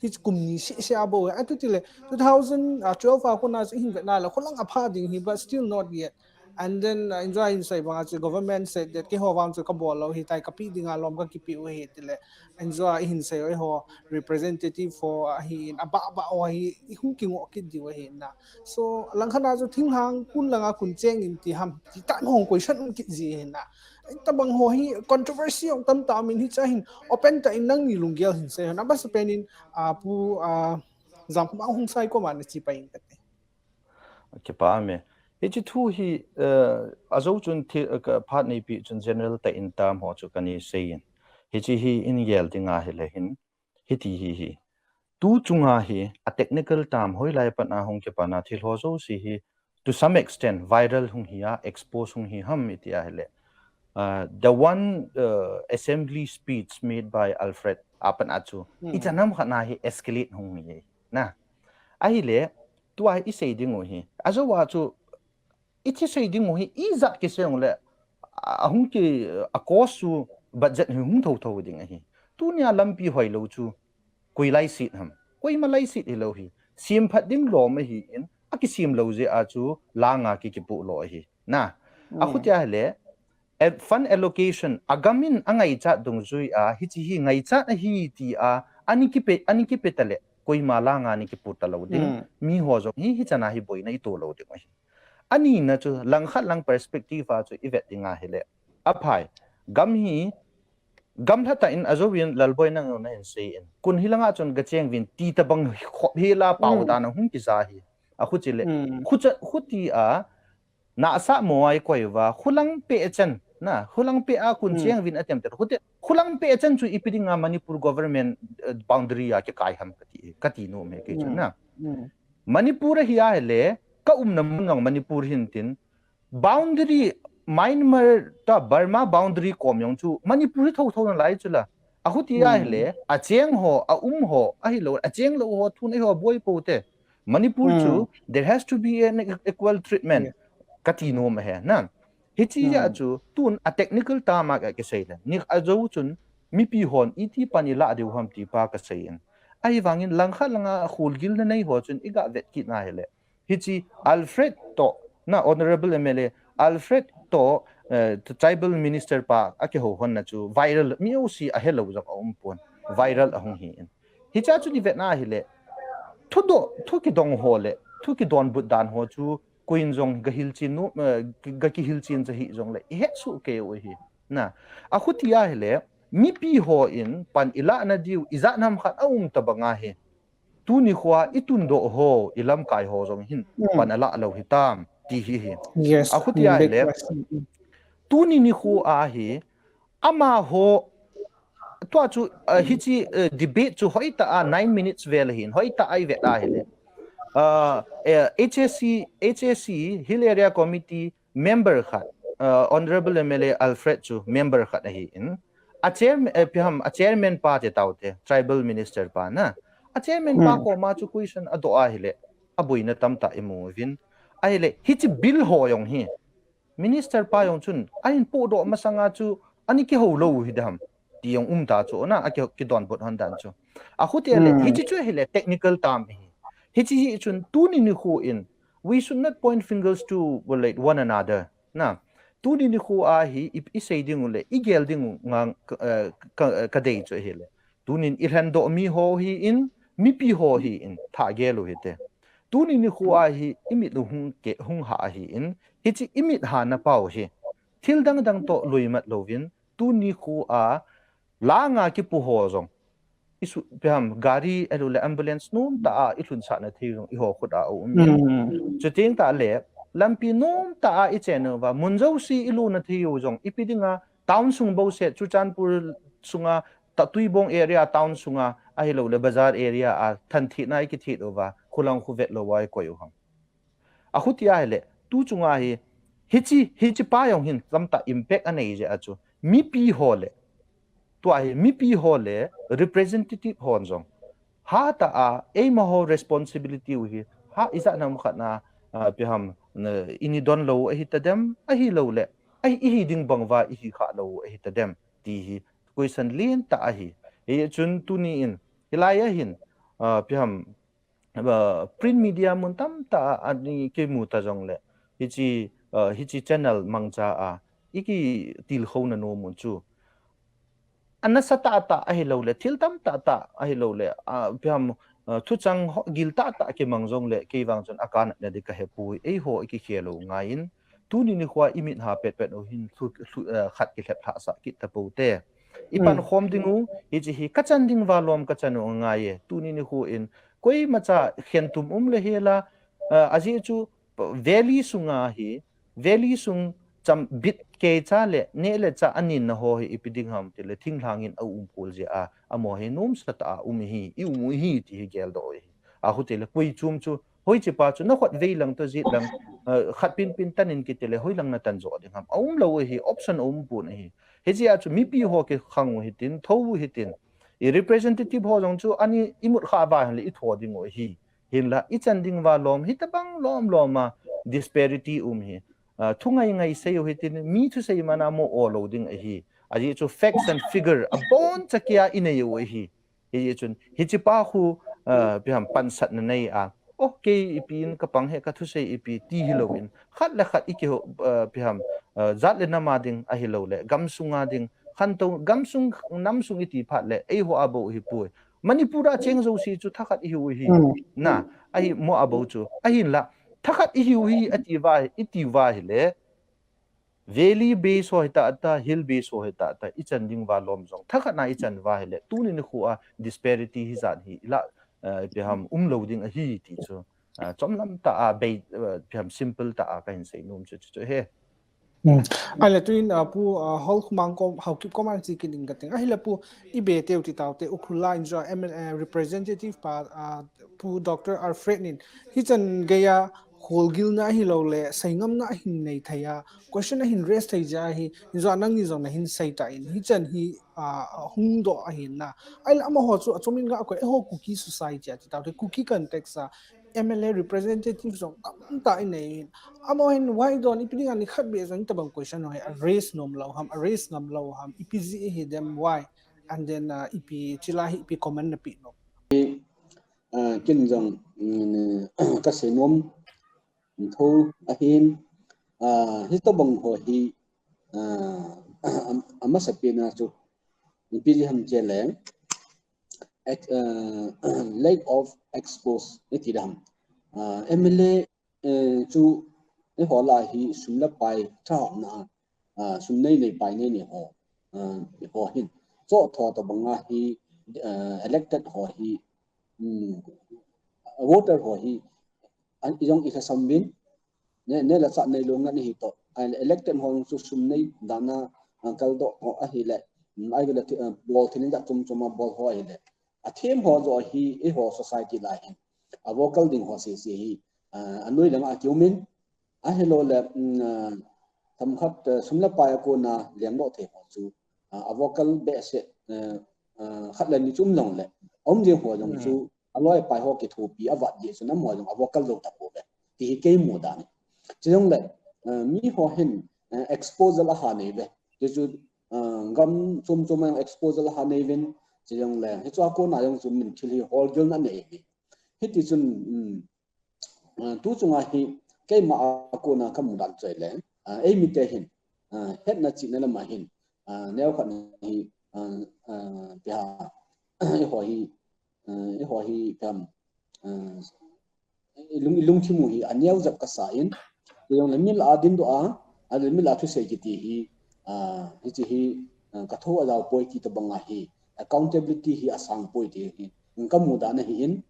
Hi kum ni si si a bo. A tu ti le, two thousand twelve a kona chu hin vet na le, kholang a pha ding hi, but still not yet. And then, uh, in chu a hin sei bang a chu government said that keiho vang chu ka bol lo hi tai, ka pi ding a lom ka kipi u hi ti le. In chu a hin sei u ho representative ho a hi in a ba ba o hi i hung kingo kit diu hi na. So, lang khat a chu thinglhang kun lang a kun cheng in ti ham ti ta hong question um kit ji hi na. Tabang ho hi controversy ong tam ta min hi cha hin open ta in nang ni lunggel hin sei na ba sa pen in, uh, pu, uh, jam ma hung sai ko ma na chi pa in ka te. Kipa me. Hichi thu hi, uh, a zo chun thi, uh, ka phat nei pi chun general ta in tam ho chu ka ni sei in. Hichi hi in gel ding a hi le hin. Hiti hi hi. Tu chunga hi a technical tam hoi lai pan a hung kipa na thil ho zo si hi to some extent viral hung hi a, expose hung hi ham iti a hi le. Uh, the one, uh, assembly speech made by Alfred a pan a chu. Hmm. I chan ham khat na hi escalate hung hi. Na. A hi le, tu a hi i sei ding u hi. A zo a chu, i thi sei ding u hi, i zat ki sei ung le, a hung ki, a cost chu budget hi hung tho tho ding a hi. Tu ni a lampi hoi lo chu, koi lai sit ham. Koi ma lai sit hi lo hi. Sim phat ding lom a hi in, a ki sim lo je a chu, langa ki kipu lo a hi. Na, a khu tia hi le, a fund allocation, a gam in a ngaichat dungzui a, hichi hi ngaichat a hi ti a, ani kipe, ani kipe ta le, koi ma langa ni kipu ta lo ding, mi ho zong hi, hi chan a hi boina i to lo ding a hi. Ani na chu, lang khat lang perspective a chu i vet ding a hi le. A phai, gam hi, gam lha ta in a zo in lalboi nang na in sei in. Kun hi langa chun ga cheng vin ti ta bang khop hi la pau dan a hung ki za hi. A khu chi le, khu cha, khu ti a, na sa mo ai koi va, khulang pe chan, na, khulang pe a kun cheng vin a tem te, khu te, khulang pe chan chu ipi ding a Manipur government, eh, boundary a ki kai ham ka ti, ka ti nu me ke chu na. Manipur a hi a hi le, ka um na mun nong Manipur hin tin, boundary, Myanmar ta Burma boundary kom yong chu, Manipur hi tho tho na lai chu la. A khu ti a hi le, a cheng ho, a um ho, a hi lo, a cheng lo ho, thun a hi ho, boi po te. Manipur chu, there has to be an e-, equal treatment. Ka ti nom a he, na. Hi chi ya chu, tun a technical ta ma ka, ka sei le. Ni a zo chun, mipi hon, i ti pan i la deu ham ti pa ka sei in. A hi vang in lang khat lang a khul gil na nei ho chun, i ga vet kit na hi le. Hi chi Alfred to, na Honorable M L A, Alfred to, eh, tribal minister pa, a ki ho hon na chu, viral, mi o si a he lo zong a um pon, viral a hung hi in. Hi cha chu ni vet na hi le, thu do, thu ki dong ho le, thu ki don but dan ho chu, kuin zong ga hil chin nu, eh, ga ki hil chin cha hi zong le, i he su ke u hi. Na, a khu ti a hi le, mipi ho in pan i la na diu, i za nam khat a um ta bang a hi. Tu ni khua i tun do ho, i lam kai ho zong hin, pan a la lo hi tam, ti hi hi. A khu ti a hi le, tu ni ni khu a hi, ama ho, tua chu, uh, hi chi, uh, debate chu hoi ta a nine minutes vel hin, hoi ta a i vet a hi le. Uh, eh, H A C, H A C, Hill Area Committee member khat, uh, Honorable M L A Alfred chu member khat a hi in. A chairman, eh, pi ham, a chairman pa te tau te, tribal minister pa na. A chairman pa ko ma chu question a do a hi le, a boina tam ta i mu vin. A hi le, hi chi bill ho yong hi. Minister pa yong chun, a hin pu do masanga chu, ani kihou lou hi dam. Ti jong um ta chu na, a ki, kidonbut hon dan chu. A khu ti le, hichi chu hi le technical term hi. Hichi hi chun tuni nikho in, we should not point fingers to, well, like, one another. Na, tuni nikho a hi, i, i sei ding u le, i gel ding u ngang, ka, eh, ka, eh, ka dei chu hi le. Tunin i lhendoh mi ho hi in, mipi ho hi in, tha gel u hi te. Tuni nikho a hi, i mit u hung ke, hung ha hi in, hichi i mit ha na pau hi. Thil dang dang to lui mat louvin, tuni nikho a, langa kipu ho jong. I su, ipi ham, gari, ahilou le ambulance nom ta a, i lhun sah na thei jong, i ho khut a um in. Chuting ta le, lampi nom ta a i chen uva, mun jouse i lu na thei u jong, ipi dinga, town sung bouseh, Churachandpur sunga, Tatuibong area town sunga, ahilou le bazar area a, thanthina i kithet uva, khulang khuvet lou a i koi u ham. A khu ti a hi le, tu chunga hi, hichi, hichi pa jong hin, tamtah impact a nei jeh a chu, mipi ho le, tua hi, mipi ho le, representative hon jong. Ha ta a, eima ho responsibility u hi, ha i ja nam khat na, a, ipi ham, na, i ni don lou ahi ta dem, ahilou le, ahi, i hi ding bang uva, i hi kha lou ahi ta dem, ti hi, question lien ta ahi. Hi chun tuni in, hilai a hin, a, ipi ham, a, print media mun tamtah a ani kimu ta jong le, hichi, a, hichi channel mangcha a, i kitilkhou na nom u chu. A nasa tah tah ahilou le, thil tam tah tah ahilou le, a, ipi ham, a, thuchang ho, gil tah tah kimang jong le, kei vang chun a kanat na di ka he poi, ei ho i kikhel u ngai in, tuni nikho a i mit ha pet pet u hin, thu, thu, a, khat kilhep lhah sah kit ta pou te. I pan khom ding u, hichi hi, ka chan ding uva lom ka chan u ngai e, tuni nikho in, koima cha khen tum um le hi la, a, a jeh chu, valley sunga hi, valley sung cham bit kei cha le, neh le chah a nin na ho hi, ipi ding ham ti le, thinglhang in a um khol jeh a, amaho hi nomsa tah a um hi, i um u hi, ti hi geldoh u hi. A khu ti le, koi chom chu, hoiche pa chu, na khut vei lang to jet lang, a, khat pin pin tan in kiti le, hoi lang na tan jo ding ham. A um lou u hi, option a um pon u hi. Hijeh a chu, mipi ho kikhang u hitin, tho u hitin. I representative ho jong chu, ani i mut kha uva hin le, i tho ding u hi. Hinla, i chan ding uva lom, hitabang lom lom a disparity um hi. A, thu ngai ngai sei u hitin, mi thusei man a mo o lou ding ahi. A jeh chu facts and figure, a bon cha kia i nei u ahi. Hi jeh chun, hichi pa khu, a, ipi ham pansat na nei a. Oh, kei ipi in ka pang he ka thusei ipi ti hilou in. Khat le khat i kiho, a, ipi ham, a, jat le nam a ding ahilou le, gamsung a ding. Khantou, gamsung, namsung i ti phat le, ei ho a bou hi poi. Manipur a cheng jouse chu thakhat i hiu hi. Na, ahi mo a bou chu. Ahin la, thakhat i hiu hi, a ti uva, i ti uva hi le. Valley base ho hi ta ta, hill base ho hi ta ta, i chan ding uva lom jong. Thakhat na i chan uva hi le, tuni nikho a disparity hi jan hi, i la, eh, ipi ham um lou ding ahi ti chu. Ah, chomlam ta a bei, eh, ipi ham simple ta a ka hin sei nom chu, chu, chu he. Hmm. Ahile tuin, ah, Pu, ah, Hol Khumang kom, Haokip kom an chi kit ding ka ting. Ahile Pu, i be teu ti tau te, Ukhrul a in jo, M L A representative pa, ah, Pu Doctor Alfred nin. Hichan geiya, kholgilna ahilou le, seingamna ahin nei thei a, question ahin raise thei jeh a hi, in jo nangni jong na hin sei ta in. Hichan hi, ah, hung doh ahin na. Ahile amaho chu, achom in ga koi, eiho Kuki society a ti tau te, Kuki context a, M L A representative jong tamtah i nei in. Amaho hin why don't, ipi dinga nikhat beh jong itabang question ho hi a raise nom lou ham, a raise ngam lou ham, ipi jeh hi dem why? And then, uh, ipi chila hi ipi comment na pe nom. Uh, ken jong, mm, ka sei nom tho ahin, uh, hitabang ho hi, uh, am-, amasa pen a chu, ipi jeh ham ti le, ex-, uh, lack of expose, i ti dam. Uh, M L A, uh, chu, eiho lah a hi sum le pai tha na, uh, sum nei nei pai nei nei ho, uh, ho hin. Chutobang a hi, uh, elected ho hi, um, voter ho hi, an i jong i lhasam uvin, ne, ne la cha nei lou ngan hi to. An elected ho chu sum nei dan a, an kal doh ho ahile, um, ai vela thi, uh, bol thil in ja chom chom a bol ho ahile. A them ho jo hi, eiho society lah a hin. A vocal ding ho sese hi, uh, a noi lang a ki um in. Ahilou le, um, uh, themkhat, uh, sum le pai a kona lengdoh thei ho chu, uh, a vocal behseh, uh, uh, khat le ni chu um lou le. A um jing ho jong chu, a loi pai ho kithopi a vat jeh chun amaho jong a vocal jou tapouve. Ti hi kei mu dan ahi. Chujongle, uh, mi ho hin, uh, exposure a ha nei ve. Chuchu, uh, gam chom chom a jong exposure ha nei uvin, chejong le hichua kona jong chu min thil hi holgilna nei hi. Hiti chun, um, uh, tu chunga hi keima a kona kamu dan chu ahile, uh, eimite hin, uh, hetna chihna lama hin, uh, neokhat hi, uh, uh, tia, eiho hi, uh, eiho hi tia, uh, ilung, ilungthim u hi aneo jep kasa in, chejong le mi lah a dindoh a, ahile mi lah a thusei kiti hi, uh, hiche hi, uh, katho ajao poi ti tobang ahi, accountability hi asang poi ti hi kamu dan ahi in,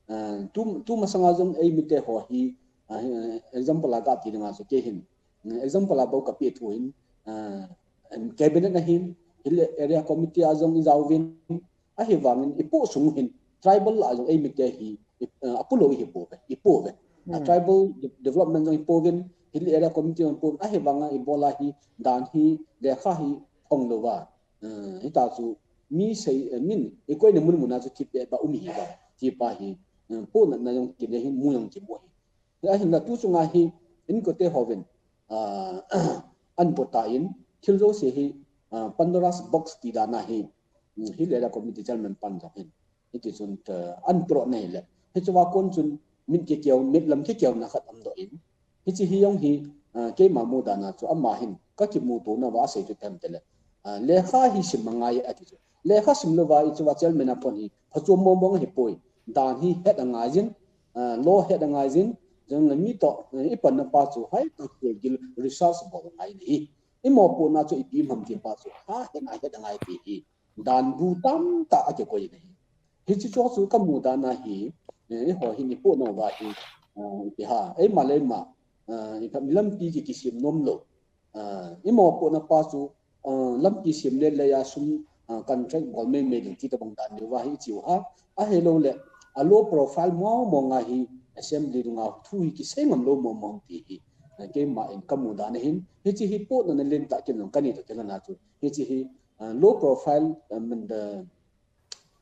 uh, tu, tu masanga jong eimite ho hi, uh, example a kati dinga chu kei hin, uh, example a bou kapeh thu hin, uh, cabinet a hin, hill area committee a jong ijao uvin, ahivangin ipoh sung hin tribal lah a jong eimite hi, i, uh, apulou ihi pouve, ipoh uve. Uh, tribal de-, development jong ipoh uvin, hill area committee jong ipoh uvin, ahivanga ibol a hi dan hi, lekha hi phong lou va. Uh, hita chu mi sei, uh, min ikoina mun mun a chu thipbeh ba um hi va. Tipa hi, uh, pohnatna jong kinei hi, mu jong kimu hi. Ahinla tu chunga hi, inkote hovin, uh, an pota in, thil jouse hi, uh, Pandora's box ti dan ahi, um, hill area committee chairman pan jong hin. Hiti chun, uh, an pro nei le. Hichua kon chun mit kikeo, mit lam kikeona khat aumdoh in. Hiche hi jong hi, uh, keima mu dan a chu ama hin kakimuto nauva asei chu ipi ham itile, uh, lekha hi sim angai ati chu. Lekha sim louva ichua chairman a pon hi phachom mong mong ahipoi. Dan hi het angai jin, uh, law het angai jin, chejong le mi toh, uh, ipanna pa chu hoitah a holgil research bol angai in ahi. Imopohna chu ipi um ham ti pa chu ha het a het angai ti hi. Dan bu tamtah akikoi in ahi. Hiche chu chu kamu dan ahi, eh, eiho hin ipoh nauva hi, uh, ipi ham, eima le eima, uh, ipi ham, lampi ki, kisem nom lou. Uh, imopohna pa chu, uh, lampi sem le le a sum, uh, contract bol mei mei ding ti tobang dan diu va hi ichiu ham. Ahilou le, a low profile mong mong a hi assembly dunga thu hi kisei ngam lou mong mong ti hi, uh, keima in kamu dan ahin. Hiche hi pohnatna lentah kin jong kanei toh kilhon a chu. Hiche hi, uh, low profile, uh, min the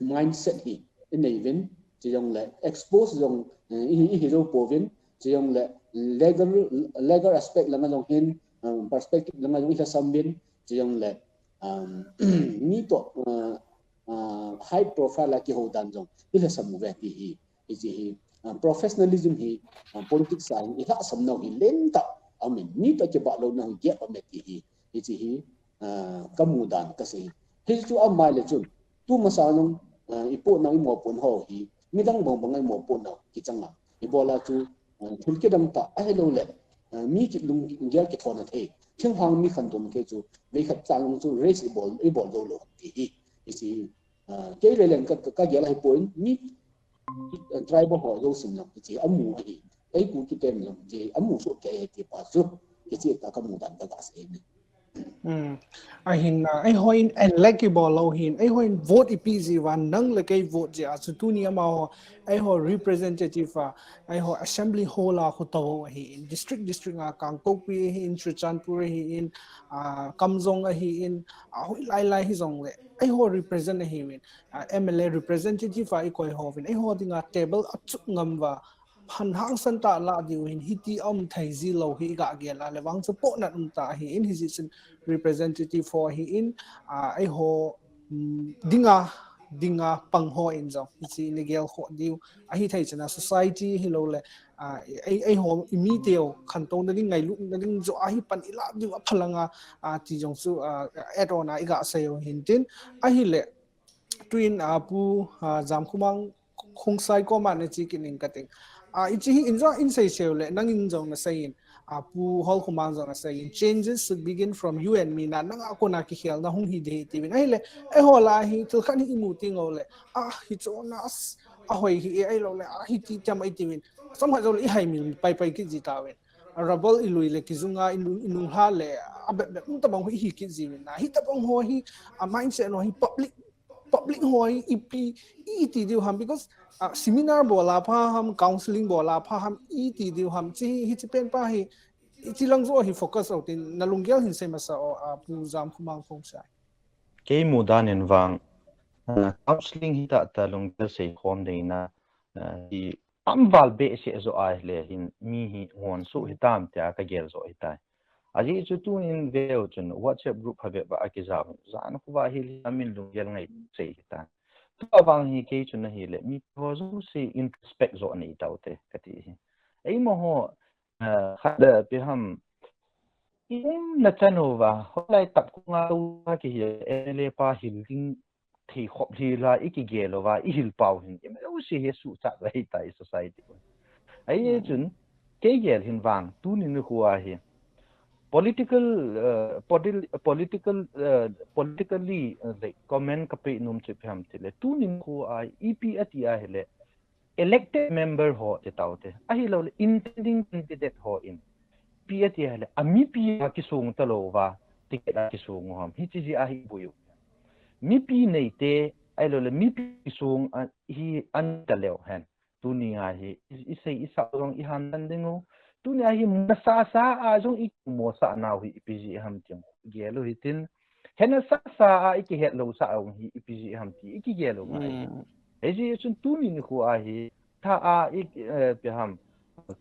mindset hi inei uvin, chejong le expose jong, eh, ihi, ihi jou pouvin, chejong le legal, legal aspect langa jong hin, um, perspective langa jong ilhasam uvin, chejong le, um, mi toh, uh, uh, high profile a kihou dan jong ilhasam uve ti hi, hiche hi, uh, professionalism hi, uh, politics a hin ilhasam nau hi lentah aum in, mi toh kibah louna hi gap aume ti hi, hiche hi, uh, kamu dan kasei. Hichu amai le chun, tu masa jong, uh, ipoh nau imopoh nau ho hi, midang bang bang a imopoh nau kichang a. Ibol a chu, uh, thil kidang tah ahilou le, uh, mi kilunggel kithona thei, thinglhang mi khantouna thei chu, veikhat chang jong chu raise ibol, ibol jou lou ti hi. Hiche hi, uh, kei le leng ka, ka, kagel ahipoi, mi, uh, tribal ho jousen jong hiche amu ahi. Ei Kuki ten jong hiche amu soh kei e ti pa chu, hiche tah kamu dan kaga sei in. Hmm. Ahin, ah, eihon election bol lou hin, eihon vote ipeh jiuva, nang le kei vote jeh a chu tuni amaho, eiho representative a, eiho assembly hall a khu tou ahin, district, district a Kangpokpi ahin, Churachandpur ahin, ah, Kamjong ahin, ah, hoilai lai hijongle, eiho represent ahiuvin, ah, M L A representative a ikoi houvin, eiho dinga table achup ngam uva, phan hangsan tah lah diu hin, hiti aum thei ji lou hi iga gel a le vang chu pohnat um tah ahin, hijeh chun representative ho ahin, ah, eiho, um, dinga, dinga pang hon jong, hiche igel khoh diu, ahithei chun a society hilou le, ah, ei, eiho, imite ho, khantouna ding, ngailutna ding joh a hi pan ilah diu aphalang a, ah, ti jong chu, ah, add on a iga sei u hintin, ahile, tuin, ah, Pu, ah, Jamkhomang Khongsai koma nache kit ning kating. Ah, hiche hi in jong in sei seu le, nangin jong nasei in, ah, Pu Holkhomang jong asei in, changes should begin from you and me na, nanga kona kikhelna hung hi ding tiuvin. Ahile, eiho lah a hi, thil khat hi imu teng uleh, ah, hichu na, ahoi hi e, ahilou le, ah, hiti tiam ai tiuvin. Chomkhat jouleh ihaimil pai pai kit ji tauvin. Rubber ilui le kijunga inu-, inunglha le, abep bep, um tabang ho ihi kit jiuvin na. Hitabang ho hi, ah, mindset ho hi public, public ho hi ipi, iti diu ham, because, ah, seminar bol a pha ham, counseling bol a pha ham, iti diu ham, hiche, hiche pen pa hi, hiche lang joh hi focus u tin, nalunggel hin sei masa o, ah, Pu Jamkhomang Khongsai. Kei mudan in vang, ah, counseling hi tahtah lunggel seikhom ding na, ah, hi tamval behseh joh ahile hin mi hi ngonsuh hitam tia kagel joh ahitai. Ajeh chu tunin veu chun WhatsApp group phabep a akijao hin. Jan khu va hi la min lunggel ngai sei hitan. Tua vang hi kei chun ahile, mipi ho jouse introspect joh nei taute kati hi. Eima ho, eh, khat le ipi ham, i umna chan uva, hoilai tak kong a tou a kihi M L A pa hil ding thei khop hi la i kigel uva, i hil pau hin, i jouse hi suhchat ahi tai society. Ahi chun, kei gel hin vang, tuni nikho a hi, political, uh, poli- political, uh, politically, uh, like, comment ka pe nom chu ipi ham tile, tuni nikho a, ipi ati ahile, elected member ho ti taute. Ahilou le, intending candidate ho in. Ipi ati ahile, a mipi a kisong talou va, ticket a kisong u ham. Hichi jeh a hi boi u. Mipi neite, ahilou le, mipi kisong a, hi an taleu hen. Tuni a hi, i, i sei i sa jong i han tan ding u. Tuni a hi, masa sa a jong i mo sa nau hi, ipi jeh ham tiang. Gel u hitin, hena sa sa a i kihet lou sa a hi ipi jeh ham ti i kigel u ngai. Hijeh chun tuni nikho a hi tha a i, eh, ipi ham,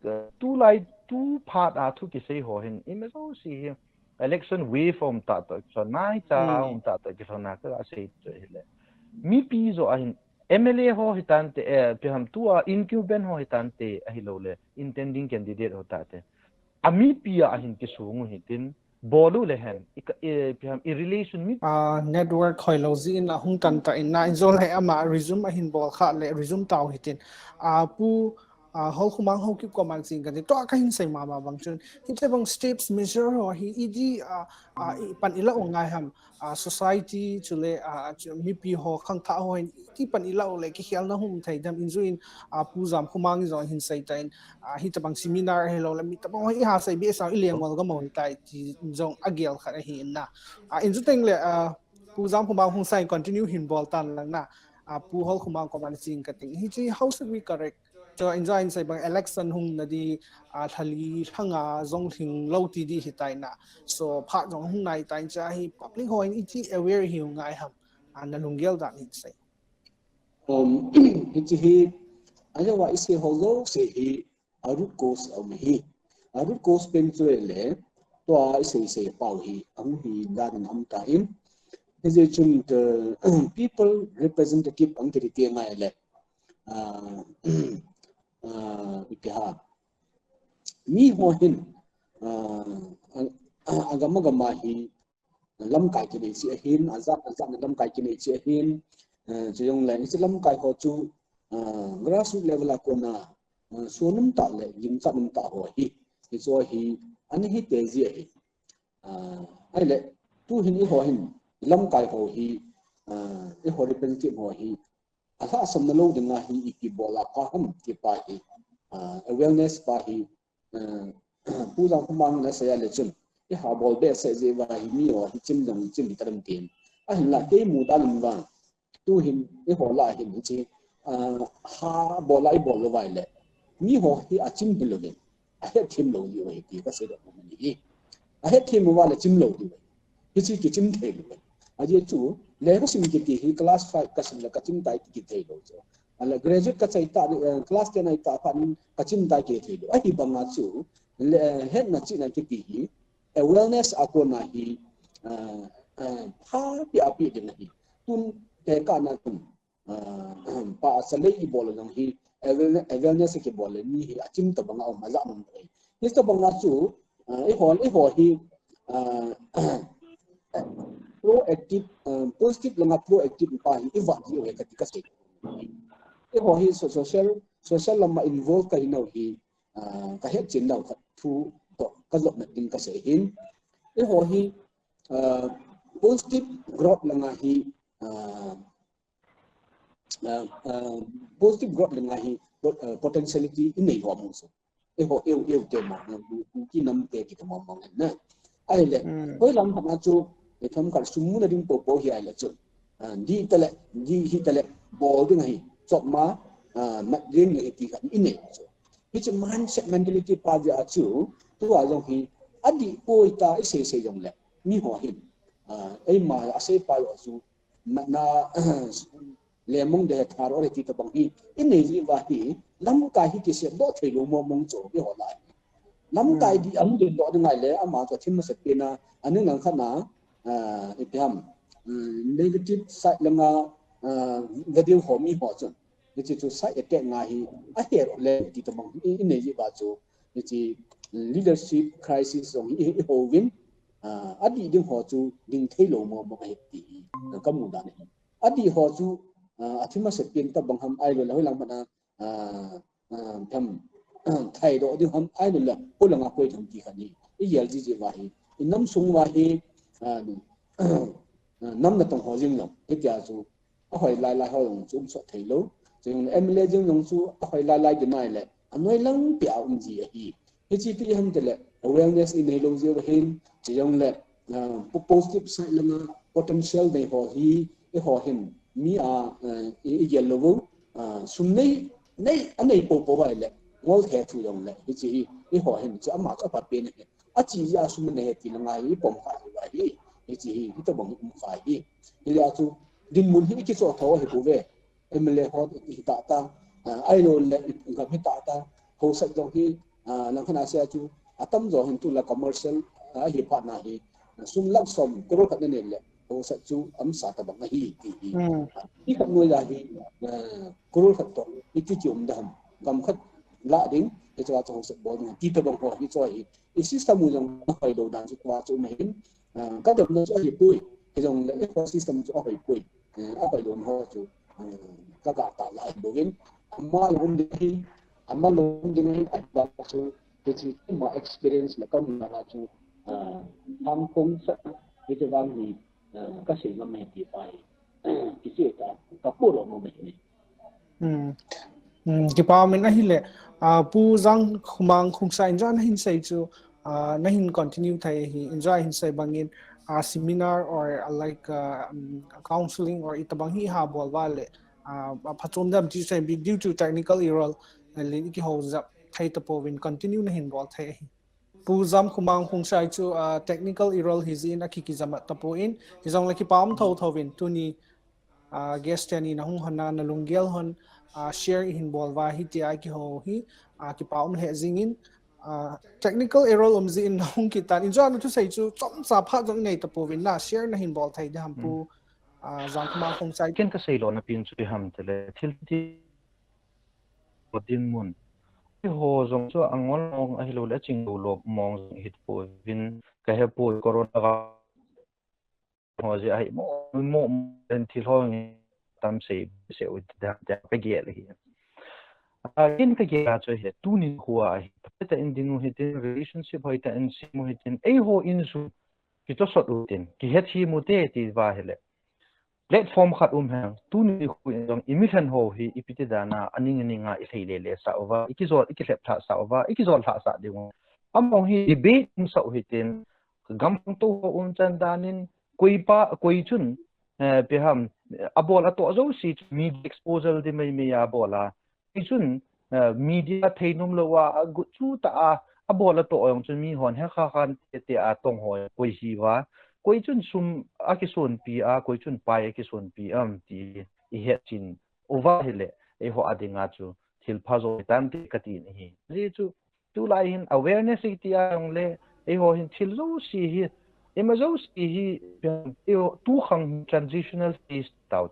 eh, tulai tu phat a thu kisei ho hin i me jouse hi election wave um ta to, so nai cha um ta to, kiso na ka sei to hile. Mipi joh a hin M L A ho hitante, eh, ipi ham tua incumbent ho hitante ahilou le intending candidate ho tate. A mipi a hin kisong u hitin, bol u le hen, i ka, i, ipi ham, i relation mi. Ah, network hoilou jeh in ahung tan ta in na, in jong le ama resume ahin bol kha le resume tau hitin. Ah, Pu, ah, Holkhomang Haokip koma ching kati, tua kahin sei mama bang chun. Hiche bang steps measure ho hi, idi, ah, ah, i pan i la u ngai ham, ah, society chule, ah, chu mipi ho khangthah ho hin, ti pan i la u le kikhelna hung thei dem in jong in, ah, Pu Jamkhomang in jong hin sei tan, ah, hitabang seminar hilou le, mi tabang ho i ha sei be sa i leng wal ga mo hitai ti jong agel khat ahi in na. Ah, in jong teng le, ah, Pu Jamkhomang hung sai continue hin bol tan lang na. Ah, Pu Holkhomang koma ching kati. Hichi how should we correct? So in jong in sei bang election hung na di, ah, lha li lha nga jong lhing lou ti di hitai na. So phat jong hung nai tai cha hi public ho in iti aware hi u ngai ham. Ah, na lunggel dan hin sei. Um, hichi hi, ajawa i sei ho jouse hi, a root cause a um hi. A root cause pen chu le, tua i sei sei pau hi, a hung hi dan in um ta in. Hijeh chun ka, people representative ang kiti te ngai le. Ah, ah, ipi ham. Mi ho hin, ah, a, a, agam agam a hi, lamkai kinei chi ahin, ajat, ajat na lamkai kinei chi ahin, eh, chu jong le, hichi lamkai ho chu, eh, grassroots level a kona, eh, suan um ta le, gimchat um ta ho hi, hichu hi, ana hi te ji ahi. Ah, ahile, tu hin i ho hin, lamkai ho hi, ah, i ho representative ho hi, alhahsamna lou dinga hi ipi bol a pha ham ti pa hi, ah, awareness pa hi, ah, Pu Jamkhomang na sei a le chun, i ha bol be se ji va hi mi ho hi chim dang chim ta dam tin. Ahinla kei mu dan in vang, tu hin i ho la hin chi, ah, ha bol a i bol lou vai le, mi ho hi achim hi lou le, ahet thim lou ni vai ti ka sei da ni. Ahet thim uva le chim lou diu. Hichi kichim thei lou. Ajeh chu, le ka sim kiti hi class five ka sim le ka chim tai ti kithei lou chu. Ahile graduate ka chai ta, eh, class ten ai ta phat in ka chim tai kithei lou. Ahi banga chu, le, eh, hetna chihna kiti hi, awareness a kona hi, eh, eh, pha pi a pi ding ahi. Tun te ka na tun, ah, pa sa lei i bol jong hi, aware-, awareness kibol le mi hi achim tabang a um a ja um thei. Hitabang a chu, ah, i ho, i ho hi, ah, proactive, ah, positive langa proactive pa hi i vat ji u hi kati ka sei. I ho hi so-, social, social lama involve ka hi nau hi, ah, ka het chin nau khat thu to ka jop na ding ka sei hin. I ho hi, ah, positive growth langa hi, ah, ah, ah, positive growth langa hi pot-, ah, potentiality i nei ho mu so. I ho eu, eu te ma, na bu, bu ki nam te ki ta ma ma na. Ahile, hoi lam hana chu, i tham kal sum mu na ding po po hi ahile chu. Ah, di ta le, di hi ta le, bol ding hi, chop ma, ah, mat ding hi ti khan i nei chu. Hichi mindset mentality pa dia chu, tua jong hi, adih poi ta i sei sei jong le, mi ho hin. Ah, eima a sei pa yo chu, na, na, lemong de thar ore ti tabang hi, i nei ji va hi, lamkai hi kisem doh thei lou mo mong chu, i ho lai. Lamkai di amu din doh ding ngai le, ama chu thim masa pen a, ani lang khat na, ah, ipi ham, mm, negative side langa, ah, video ho mi ho chun. Hichi chu side effect nga hi, a hero le ti to bang, i, i nei ji ba chu, hichi leadership crisis jong hi, i, i ho vin, ah, a di ding ho chu ding thei lo mo mo hi ti hi, ka mu dan hi. A di ho chu, ah, a thim masa pen ta bang ham ai lo la hoi lang mana, ah, ah, tham, thai do ding ham ai lo la, ko langa koi tham ti kha ni. I yel ji ji va hi. I nam sung va hi, ah, ah, nam na tong ho jing lo. Hitia chu, a hoi lai lai ho jong chu um sot thei lo. Chu jong M L A jing jong chu, a hoi lai lai di nai le, a noi lang pi a um ji a hi. Hichi pi ham te le, awareness i nei lo ji va hin, chu jong le, ah, po-, positive side langa potential nei ho hi, i ho hin, mi a, eh, i, i gel lo vo, ah, sum nei, nei, a nei po po vai le, ngol the thu jong le, hichi hi, i ho hin, chu ama chu a pa pen hi. A chi ja sum nei he ti langa hi, i pom kha hi vai hi, hichi hi, hi to bang um kha hi. Hi ja chu, dinmun hi i kicho tho hi pu ve. M L A ho hi ta ta, ah, ai lo le, i gam hi ta ta, ho sat jong hi, ah, lang khan a sia chu, a tam jo hin tu la commercial, ah, hi pha na hi, ah, sum lakh som crore khat na ne le, ho sat chu am sa ta bang hi ti hi. Hmm. Ah, i khat noi la hi, ah, crore khat to, i ti ki um da ham, gam khat la ding, i chu a chu ho sat bol ding, ti ta bang ho hi chu hi, i system u jong a hoi lo dan chu tua chu um hin, ah, ka dam na chu a hi pui, hi jong le, i ho system chu a hoi pui. Eh, a pai don ho chu, eh, ka ga ta lai bovin, ama lom ding hi, ama lom ding hi, a ba chu, hichi ma experience le kam na chu, ah, tham kong sa, hichi vang hi, ah, ka sei ngam e ti pa hi, kichi ta, ka pu lo mo me ni. Hmm. Hmm, kipa min ahile, ah, Pu Jangkhumang Khongsai in jong nahin sei chu, ah, nahin continue thei hi, in jong hin sei bangin, ah, seminar or, ah, like, ah, um, counseling or itabang hi ha bol va le, ah, phachom dam ti sei bi due to technical error, ah, le ki ho jap thei ta povin continue nahin bol thei hi. Pu Jangkhumang Khongsai chu, ah, technical error hi jin a ki ki jam ta povin, hi jong le kipa um tho tho vin tuni, ah, guest te ni na hung hon na, na lunggel hon, ah, share i hin bol va hi ti a ki ho hi, ah, kipa um le jing in, ah, technical error um jin na hung ki tan. In jong na thu sei chu chomcha pha jong nei ta povin na share nahin bol thei de ham Pu, ah, Jangkhumang Khongsai. Ken ka sei lo na pin chu ham te le thil ti Ko dinmun. Eiho jong chu angol mong ahilou le aching lou lou mong jong hi pu vin ka he pu corona va ho je ahi mo mo en thil ho nge tam sei se u da da ka gel hi. A kin ka gel a chu he tuni khu a hi. Peta in ding u hitin relationship hoi ta in sim u hitin eiho in su ki to sot u tin ki het hi mu te ti va hele. Platform khat um hen, tuni khu in jong i mi lhen ho hi ipi ti dan a, aning aning a i lhei le le sa uva, i kijol, i kilhep thah sa uva, i kijol thah sa ding u. Among hi debate um sa u hitin, gam khang to ho um chan dan in, koi pa, koi chun, eh, pe ham, a bol a to jo si chu media exposure di mai mai a bol a, Koi chun, eh, media thei nom lou a, a gut chu ta a, a bol a to jong chun mi hon he kha khan te te a tong ho koi hi va. Koi chun sum a kisonpi a, koi chun pai a kisonpi am ti i het chin uva hile, eiho a dinga chu thil pha jo tan te ka ti ni hi. Ji chu, tulai hin awareness i ti a jong le, eiho hin thil jo si hi, Ima jo si hi, tu khang transitional phase tau.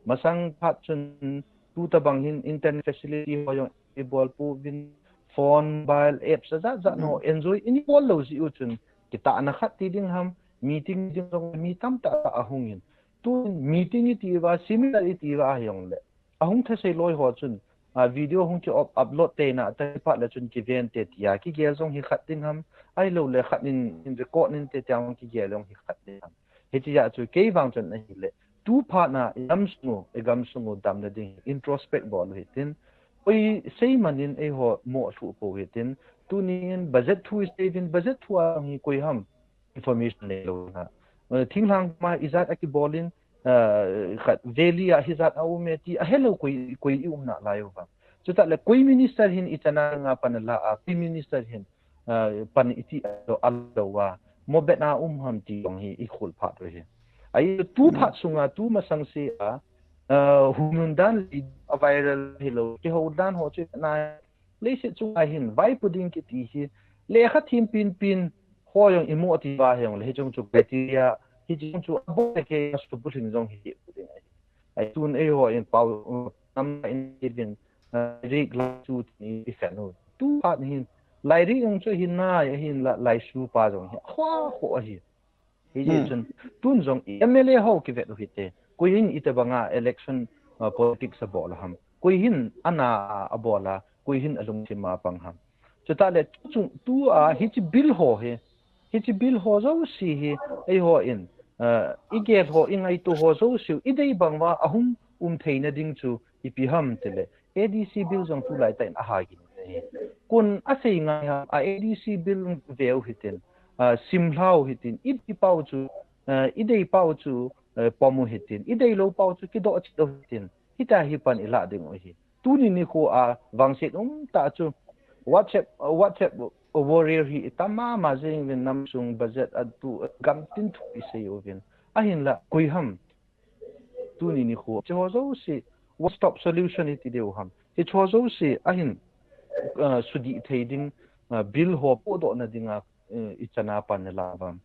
Masang phat chun tu tabang hin internet facility ho jong i bol pu vin phone, mobile, apps a jat jat no enjoy in i bol lou ji u chun kitahna khat ti ding ham, meeting ding jong mi tamtah a hung in. Tu meeting i ti va, seminar i ti va a hi jong le. Ahung thasei loi ho chun, a, video hung ki up-, upload te na, ta phat le chun ki ven te tia, ki gel jong hi khat ding ham, ahilou le khat nin, in record nin te tia hung ki gel jong hi khat ding ham. Hiti a chu kei vang chun ahile, tu phat na, i gam sung u, i gam sung u damna ding, introspect bol u hitin, koi sei man in eiho mo thu po hitin, tuni in budget thu i sei vin, budget thu a hi koi ham, information nei lou na. Eh, thinglhang ma ijat a kibol in, eh, khat valley a hijat a um e ti a helou koi, koi i umna lai uva. Chuta le koi minister hin i chana nga pan la a, koi minister hin, eh, pan i ti a lo a lo a. Mo bet a um ham ti jong hi i khol phat u hi. Ai tu phat sunga tu masang se a, eh, hunun dan li a viral hilou. Kihou dan ho chu na leiset chunga hin vaipo ding kiti hi lekha thim pin pin ho jong imo ti ba jong le, hichung chu criteria, hichung chu abol le ke subu hling jong hi ding ahi. Ai tun eiho in pau nam in din, rik la chu ni i fen u. Tu phat hin lai rik jong chu hin nai ahin la lai su pa jong hi. Kho kho ahi. Hijeh chun tun jong M L A ho kivet u hite. Koi hin itobanga election politics abol ham. Koi hin ana abol a, koi hin alungthim a pang ham. Chutah le tuchung tua hiche bill ho hi, hiche bill ho jouse hi, eiho in, igel ho, ingaito ho jouse u, idei bang uva ahung um theina ding chu ipi ham tile, A D C bill jong tulai tah in ahagin ahi. Kon asei ngai ham, a A D C bill veu hitin, simlhau hitin, idei pau chu, idei pau chu pom u hitin, idei lou pau chu kidoh chet u hitin, hitia hi pan ilah ding u ahi. Tuni nikho a vangset umtah chu WhatsApp, WhatsApp warrior hi itam mama jeng uvin, namsung budget atu gamtin thu isei uvin. Ahinla koi ham tuni nikho hiche ho jouse one stop solution iti diu ham. Hiche ho jouse ahin sudih thei ding bill ho pohdohna dinga ichana pan ilah uvam.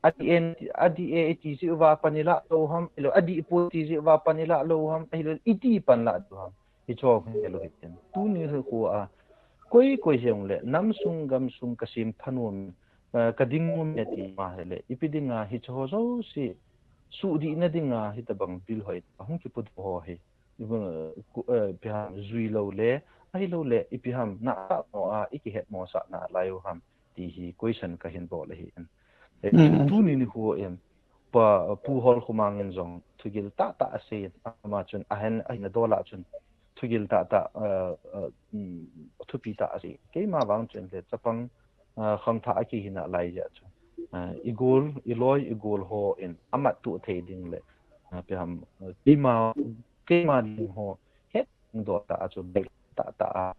A D A, A D A iti jeh uva pan ilah lou ham, ahilou adih poi iti jeh uva pan ilah lou ham, ahilou iti pan lah diu ham. Hiche ho hi lou hitin. Tuni nikho a koi koi hijongle namsung gamsung kasem thanom, kading nom e ti ma hile, ipi dinga hiche ho jouse sudihna dinga hitobang bill ho ahung kipodoh ho hi ipi ham jui lou le, ahilou le ipi ham nahsah mo a ikihetmosah nalai u ham ti hi question kahin bol ahi. Tuni nikho in pa Pu Holkhomang in jong thugil tahtah asei, ama chun ahin, ahina dol a chun thugil tahtah, thupi tah asei. Keima vang chun le chapang khangthah akihina lai jeh chun igol, iloi, igol ho in amat tuh thei ding le, ipi ham, keima, keima ding ho hetdoh tah a chu tahtah a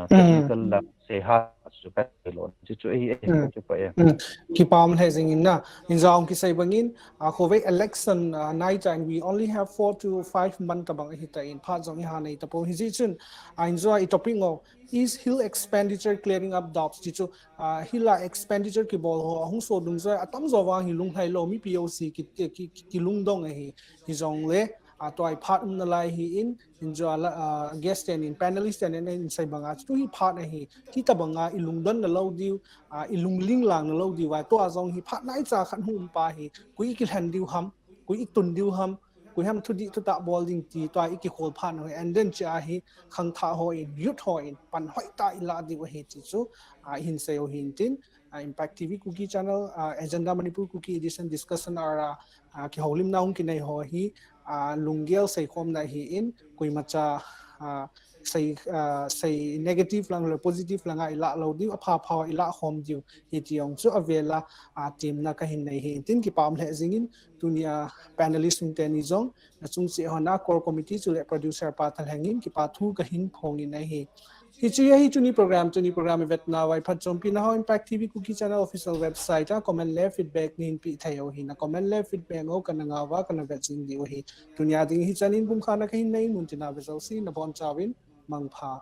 technical la seha chu kailou. Chuchu ahi, ahi, kipa um lheh jingin na. Injong kisei bangin, khovei election nai chan, we only have four to five month tobang ahitan, phat jong iha nei tapon. Hijeh chun injong i topic ngo, is hill expenditure clearing up doubts ti chu, hill a expenditure kibol ho ahung soh dungjui atamjo vang hi lunglhai lou, mipi jouse ki, ki, kilungdong ahi. Hijongle tua hi phat um nalai ahin, injong la guest tenin, panelist tenin asei banga chu hi phat ahi. Hitobanga ilungdon nalou diu, ilungling lang nalou diu va, tua jong hi phat naicha khat hung um pa hi koi ikilhen diu ham, koi itun diu ham, koi ham thudih thutah bol ding ti tua ikikhol phat u hi, and then chea hi khangthah hon, youth hon pan hoitah ilah diu ahi ti chu ihin sei u hintin, Impact T V Kuki channel, Agenda Manipur Kuki edition discussion hour a kihoulimna hung kinei ho hi lunggel seikhomna ahin, koimacha sei, sei negative lang le positive langa ilah lou diu, apha pha ilah khom diu hiti jong chu avela temna kahin nei hintin, kipa um lheh jingin. Tunia panelist teni jong nachung cheh hon a core committee chule producer pa thalhengin kipa thu kahin phongin ahi. Hiche ahi tuni program, tuni program ivetna uva iphatchompi nahon Impact T V Kuki channel official website a comment le feedback neihin peh thei u ahi. Na comment le feedback ho kana ngah uva kana vet jing diu ahi. Tunia ding hichan in pumkhatna kahin nei, muntina ve jouse nabonchauvin mangpha.